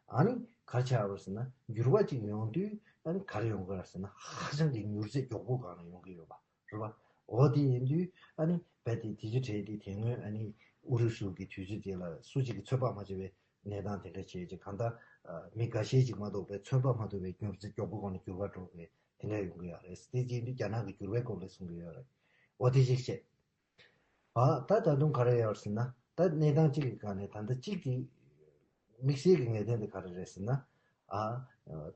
ཨ་ནི་ག་རེ་ཆགས་པ་རེད་ཟེར་ན། འགྱུར་བ་ཅིག་ཡོང་དུས་ཨ་ནི་ག་རེ་ཡོང་གི་རེད་ཟེར་ན། ཧ་ཅང་གི་མྱུར་ཚད་མགྱོགས་པོ་སྒང་ལ་ཡོང་གི་ཡོད་པ་རེད་པ། འོ་དེ་ཡིན་དུས་ཨ་ནི་རྦད་དེ་དེ་ཚོ་གྲས་དེ་དེ་སྔོན་ཨ་ནི་ཨུ་རུ་སུ་གི་དུས་ཚོད་དེ་ལ་སུ་གཅིག་གིས་ཚོད་དཔག་མ་བྱས་པའི་གནས་སྟངས་དེ་འདྲ་བྱས་ཀྱི། གང་ལྟར་ཨ་མི་འགའ་ཤས་ཅིག་མ་གཏོགས་པའི་ཚོད་དཔག་མ་ཐུབ་པའི་མྱུར་ཚད་མགྱོགས་པོ་སྒང་ལ་འགྱུར་བ་འགྲོ་བའི་དེ་འདྲ་ཡོང་གི་ཡོད་རེད། དེ་བྱས་དུས་རྒྱ་ནག་གི་འགྱུར་བའི་སྐོར་ལ་གསུང་གི་ཡོད་རེད། འོ་དེ་ཅིག་བྱས། ཨ་ད་ད་དུང་ག་རེ་ཡོད་ཟེར་ན། ད་གནས་སྟངས་གཅིག་གི་སྒང་ནས་ད་ལྟ་གཅིག་གི་དམིགས་བསལ་གྱི་ངེས་གཏན་དེ་ག་རེ་རེད་ཟེར་ན། ཨ་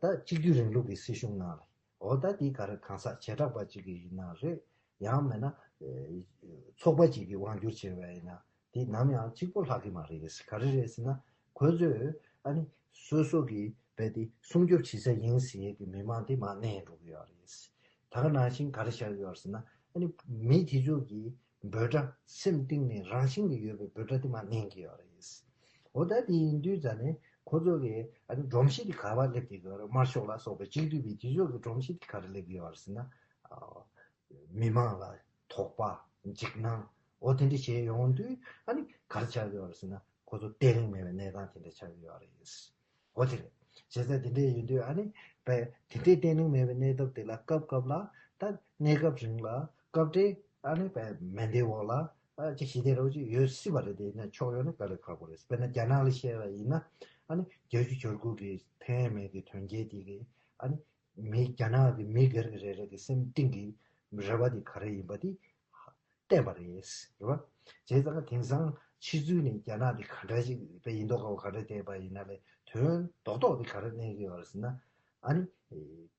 ད་གཅིག་སྡུད་རིང་ལུགས་ཀྱི་སྲིད་གཞུང་ནང་ལ། འོ་ད་དེ་ག་རེ་གང་ཟག་བྱེ་བྲག་པ་གཅིག་གི་ཡིན་ན་རེད། ཡང་མིན་ན་ཨེ་ཚོགས་པ་གཅིག་གིས་དབང་སྒྱུར་བྱས་པ་ཡིན་ན་དེ་ནམ་ཡང་གཅིག་པོ་ལྷག་གི་མ་རེད། ག་རེ་རེད་ཟེར་ན། ཁོ་ཚོས་ཨ་ནི་སོ་སོ་གི་རྦད་དེ་སྲུང་སྐྱོབ་བྱེད་ས་ཡིན་ཟེར་ཡས་ཀྱི་མི་མང་དེ་མར་མནན་འགྲོ་གི་ཡོད་རེད། ད་ག་ནང་བཞིན་ག་རེ་བྱ་གི་ཡོད་རེད་ཟེར་ན། ཨ་ནི་མི་དེ་ཚོ་གི་འབོད་སྒྲ་སེམས་གཏིང་ནས་རང་བཞིན་གྱིས་ཡོད་པའི་འབོད་སྒྲ་དེ་མར་མནན་གྱི་ཡོད་རེད། འོ་ད་དེ་ཡིན་དུས་ཙ་ནས་ཁོ་ཚོ་གི་ཨ་ནི་སྒྲོམ་གཞི་དེ་ག་པར་སླེབས་ཀྱི་ཡོད་རེད། དམར་ཤོག་ལ་སོགས་པའི་གཅིག་སྡུད་པའི་དེ་ཚོ་གི་སྒྲོམ་གཞི་དེ་ག་རེ་སླེབས་ཀྱི་ཡོད་རེད་ཟེར་ན། ཨ་མི་མང་ལ་དོགས་པ་འཇིགས་སྣང་འོ་དེ་འདྲ་བྱས་ཡོང་དུས་ཨ་ནི་ག་རེ་ཆགས་ཀྱི་ཡོད་རེད་ཟེར་ན། ཁོ་ཚོ་བརྟན་ལྷིང་མེད་པའི་གནས་སྟངས་དེ་འདྲ་ཆགས་ཀྱི་ཡོད་རེད། འོ་དེ་རེད། བྱས་ཙང་དེ་འདྲ་ཡིན་དུས་ཨ་ནི་དཔེ་དེ་འདྲའི་བརྟན་ལྷིང་མེད་པའི་གནས་སྟངས་དེ་ལ་སྐབས་སྐབས་ལ་ད་གནས་སྐབས་རིང་ལ་སྐབས་འབྲེལ་ཨ་ནི་དཔེ་མེ་མདའི་འོག་ལ་ཨ་ཅིག་ཞི་བདེ་འདྲ་བོ་ཅིག་ཡོད་སྲིད་པ་རེད། དེ་ཡིན་ན་ཕྱོགས་ཡོངས་ནས་དཀའ་ལས་ཁག་པོ་རེད། དཔེར་ན་རྒྱ་ནག་ལ་བཤད་པ་ཡིན་ན། ཨ་ནི་བརྒྱད་ཅུ་གྱ་དགུ་གི་ཕན་མེད་ཀྱི་དོན་རྐྱེན་དེ་གིས་ཨ་ནི་མི་རྒྱ་ནག་གི་མི་སྒེར་གྱི་རེ་རེ་གི་སེམས་གཏིང་གི་རེ་བ་དེ་ག་རེ་ཡིན་པ་དེ་བསྟན་པ་རེད། རེད་བ། བྱས་ཙང་དེང་སང་ཕྱི་ཚུལ་ནས་རྒྱ་ནག་དེ་ག་འདྲ་ཞིག་དཔེ་ཡིན་མདོག་ཁ་པོ་ག་འདྲ་བསྟན་པ་ཡིན་ན་ལས་དོན་རྡོག་རྡོག་དེ་ག་རེ་གནས་ཀྱི་ཡོད་རེད་ཟེར་ན། ཨ་ནི་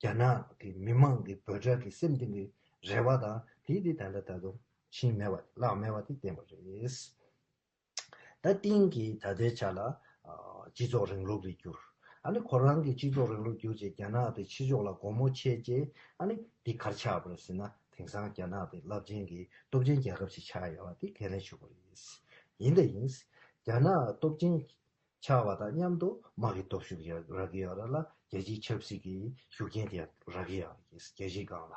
རྒྱ་ནག་གི་མི་མང་གི་འབོད་སྒྲ་གི་སེམས་གཏིང་གི་རེ་བ་དང་དེ་དེ་ད་ལྟ་ད་དུང་ཕྱིན་མེད་པ་བརླག་མེད་པ་དེ་བསྟན་པ་རེད། ད་ཏིང་གིས་ད་ལྟའི་ཆ་ལ་ཨ་སྤྱི་ཚོགས་རིང་ལུགས་ལ་བསྒྱུར། ཨ་ནི་ཁོ་རང་གི་སྤྱི་ཚོགས་རིང་ལུགས་བསྒྱུར་རྗེས་རྒྱ་ནག་དེ་ཕྱི་ཕྱོགས་ལ་སྒོ་མོ་ཕྱེ་རྗེས་ཨ་ནི་འདི་ག་རེ་ཆགས་པ་རེད་ཟེར་ན། དེང་སང་རྒྱ་ནག་དེ་རླབས་ཆེན་གྱི་སྟོབས་ཆེན་རྒྱལ་ཁབ་ཅིག་ཆགས་ཡོད་པ་དེ་ཁས་ལེན་ཞུ་དགོས་རེད། ཡིན་ད་ཡིན། རྒྱ་ནག་སྟོབས་ཆེན་ཆགས་པ་དང་མཉམ་དུ་དམག་གི་སྟོབས་ཤུགས་ཡང་རག་གི་ཡོད་རེད་ལ། རྒྱལ་སྤྱིའི་ཆབ་སྲིད་ཀྱི་ཤུགས་རྐྱེན་དེ་ཡང་རག་གི་ཡོད་རེད། རྒྱལ་སྤྱིའི་སྒང་ལ།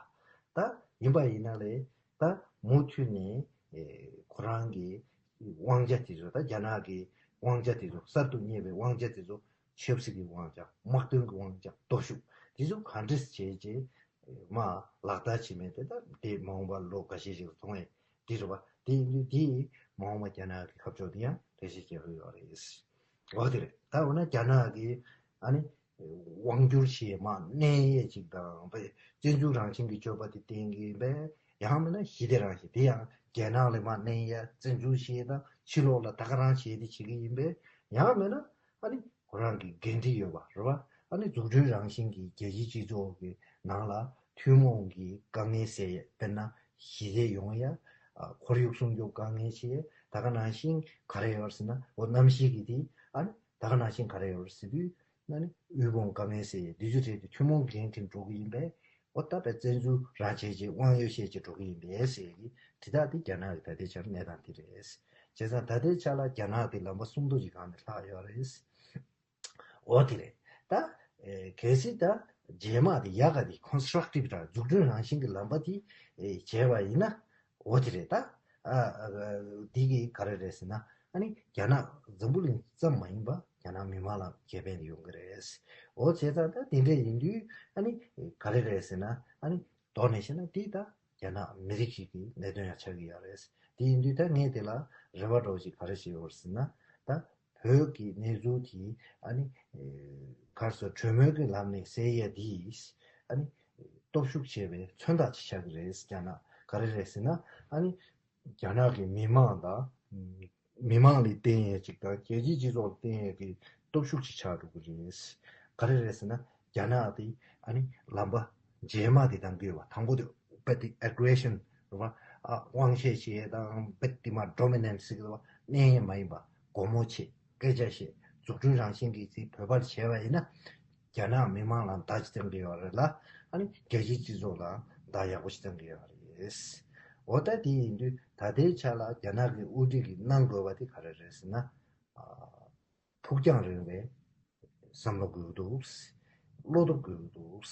ད་ཡིན་པ་ཡིན་ན་ལས་ད་མུ་མཐུད་ནས་ཨེ་ཁོ་རང་གི་དབང་ཆ་དེ་ཚོ། ད་རྒྱ་ནག་གི་དབང་ཆ་དེ་ཚོ། གསར་དུ་རྙེད་པའི་དབང་ཆ་དེ་ཚོ། ཆབ་སྲིད་ཀྱི་དབང་ཆ། དམག་དོན་གྱི་དབང་ཆ། སྟོབས་ཤུགས་དེ་ཚོ་ག་འདྲས་བྱས་རྗེས་མར་ལག་བསྟར་བྱེད་མིན་དེ་ད་དེ་མ་འོངས་པར་ལོ་འགའ་ཤས་ཤིག་ལ་མཐོང་ཡས་དེ་རེད་བ། དེ་ཡིན་དུས་དེ་མ་འོངས་པ་རྒྱ་ནག་གི་ཁ་ཕྱོགས་དེ་ཡང་འགྲེལ་བཤད་རྒྱག་གི་ཡོད་རེད། འོ་དེ་རེད། ད་འོ་ན་རྒྱ་ནག་གི་ཨ་ནི་དབང་སྒྱུར་བྱེད་མ་མནན་ཡས་ཅིག་དང་། བཙན་འཛུལ་རང་བཞིན་གྱི་སྤྱོད་པ་དེ་བསྟེན་གྱི་ཡིན་པས། ཡང་མིན་ན་ཞི་བདེ་རང་བཞིན་དེ་ཡང་རྒྱལ་ནང་ལ་མ་མནན་ཡས། བཙན་འཛུལ་བྱེད་དང་ཕྱི་ལོགས་ལ་ད་ག་རང་བྱེད་དེ་བྱེད་ཀྱི་ཡིན་པས། ཡང་མིན་ན་ཨ་ནི་ཁོ་རང་གི་འགན་འཁྲི་ཡོད་པ་རེད་བ། ཨ་ནི་འཛུགས་སྐྲུན་རང་བཞིན་གྱི་རྒྱལ་སྤྱིའི་སྤྱི་ཚོགས་ཀྱི་ནང་ལ་ཐུན་མོང་གི་དཀའ་ངལ་སེལ་ཡས། དཔེར་ན་ཞི་བདེ་ཡོང་ཡས། ཨ་ཁོར་ཡུག་སྲུང་སྐྱོབ་དཀའ་ངལ་སེལ་ཡས། ད་ག་ནང་བཞིན་ག་རེ་ཡོད་ཟེར་ན། འོ་གནམ་གཤིས་ཀྱི་དེ། ཨ་ནི་ད་ག་ནང་བཞིན་ག་རེ་ཡོད་ཟེར་དུས་ཨ་ནི་དབུལ་ཕོངས་དཀའ་ངལ་སེལ་ཡས། དེ་ཚོ་གྲས་དེ་ཐུན་མོང་འགན་འཁྲི་འགྲོ་གི་ཡིན་པས། འོ་ད་དཔེ་བཙན་འཛུལ་རང་བྱས་རྗེས་དབང་ཡོད་བཤད་རྗེས་འགྲོ་གི་ཡིན་པས་ཟེར་གྱི་དེ་དག་དེ་རྒྱ་ནག་གི་ད་ལྟའི་ཆར་གནས་སྟངས་དེ་རེད། བྱས་ཙང་ད་ལྟའི་ཆ་ལ་རྒྱ་ནག་དེ་ལམ་པ་སུམ་མདོ་ཞིག་སྒང་ནས་ལྷག་ཡོད་རེད། འོ་དེ་རེད། ད་ཨེ་གལ་སྲིད་ད་རྗེས་མ་དེ་ཡག་ག་དེ་ཀོན་སི་ཊྲག་ཊིབ་ར་འཛུགས་སྐྲུན་རང་བཞིན་གྱི་ལམ་པ་དེ་ཨེ་བྱས་པ་ཡིན་ན། འོ་དེ་རེད། ད་ཨ་ཨ་འདི་གི་ག་རེ་རེད་ཟེར་ན། ཨ་ནི་རྒྱ་ནག་འཛམ་བུ་གླིང་ཙམ་མ་ཡིན་པ་རྒྱ་ནག་མི་མང་ལ་ཁེ་ཕན་ཡོང་གི་རེད། འོ་བྱས་ཙང་ད་དེ་འདྲ་ཡིན་དུས་ཨ་ནི་ག་རེ་རེད་ཟེར་ན། ཨ་ནི་མདོར་ནས་བཤད་ན་འདི་ད་རྒྱ་ནག་མི་རིགས་ཤིག་གི་གནད་དོན་ཡང་ཆགས་ཀྱི་ཡོད་རེད། དེ་ཡིན་དུས་ད་ངས་དེ་ལ་རེ་བ་འདྲ་བོ་ཞིག་ག་རེ་བྱེད་ཡོད་ཟེར་ན། ད་བོད་ཀྱི་གནས་ཚུལ་དེ་ཨ་ནི་ཨེ་ག་རེ་ཟེར། གྲོས་མོལ་གྱི་ལམ་ནས་སེལ་ཡས་དེ་ཨ་ནི་སྟོབས་ཤུགས་ཆེ་བའི་མཚོན་རྟགས་ཅིག་ཆགས་ཀྱི་རེད། རྒྱ་ནག་ག་རེ་རེད་ཟེར་ན། ཨ་ནི་རྒྱ་ནག་གི་མི་མང་དང་། མི་མང་ལ་བརྟེན་ཡས་ཅིག་དང་རྒྱལ་སྤྱིའི་སྤྱི་ཚོགས་ལ་བརྟེན་ཡས་ཀྱི་སྟོབས་ཤུགས་ཅིག་ཆགས་འགྲོ་གི་རེད། ག་རེ་རེད་ཟེར་ན། རྒྱ་ནག་དེ་ཨ་ནི་ལམ་པ་རྗེས་མ་དེ་གདམ་གྱི་ཡོད་པ། དང་པོ་དེ་དཔེ་དེ་ཨེ་གྷི་རེ་ཤན་རེད་པ། ཨ་དབང་ཤེད་བྱེད་ཡས་དང་། དཔེ་དེ་མ་ཌོ་མི་ནན་སི་ཟེར་གྱི་རེད་པ། མནན་ཡས་མ་ཡིན་པ། སྒོ་མོ་ཕྱེ། སྐད་ཆ་བཤད། འཛུགས་སྐྲུན་རང་བཞིན་གྱི་ཅིག་བོད་པར་བྱས་པ་ཡིན་ན། རྒྱ་ནག་མི་མང་ལ་མདའ་ཅིག་བསྟན་གྱི་ཡོད་རེད་ལ། ཨ་ནི་རྒྱལ་སྤྱིའི་སྤྱི་ཚོགས་ལ་མདའ་ཡག་པོ་ཞིག་བསྟན་གྱི་ཡོད་རེད། འོ་ད་དེ་ཡིན་དུས་ད་ལྟའི་ཆ་ལ་རྒྱ་ནག་གི་དབུ་ཁྲིད་ཀྱིས་གནང་དགོས་པ་དེ་ག་རེ་རེད་ཟེར་ན། ཨ་ཕུགས་རྒྱང་རིང་བའི་བསམ་བློ་དགོས་ཀྱི་འདུག། བློ་སྟོབས་དགོས་ཀྱི་འདུག།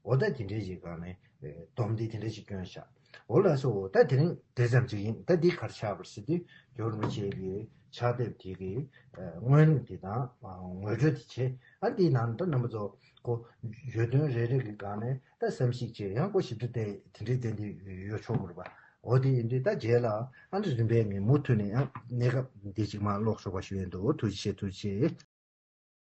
འོ་ད་དེ་འདྲའི་ཞིག་སྒང་ནས་ཨེ་སྡོམ་འདི་དེ་འདྲ་ཞིག་བསྐྱོན་བཞག། འོ་ལགས་སོ། ད་དེ་རིང་དེ་ཙམ་ཅིག་ཡིན། ད་འདི་ག་རེ་ཆགས་པ་རེད་ཟེར་དུས་རྒྱལ་བ་རིན་པོ་ཆེ་གི་ཕྱག་དེབ་དེ་གི་ཨ་སྔོན་གླེང་དེ་དང་ཨ་ངོ་སྤྲོད་དེ་བྱས། ཨ་འདིའི་ནང་ད་རྣམ་པ་ཚོ་ཁོ་བརྗོད་དོན་རེ་རེ་གི་སྒང་ནས་ད་བསམ་གཞིག་བྱས། ཡང་ཁོ་ཞིབ་ཕྲ་དེ་དེ་འདྲའི་ཏན་ཏན་ཡོད་ཆོག་གི་རེད་པ། འོ་དེ་ཡིན་དུས་ད་རྗེས་ལ་ཨ་འདི་རིམ་པས་ངས་མུ་མཐུད་ནས་ཡང་གནས་སྐབས་འདི་ཅིག་མར་ཀློག་ཆོག་པ་ཞུ་ཡས་འདུག་ཐུགས་རྗེ་ཆེ། ཐུགས་རྗེ་ཆེ།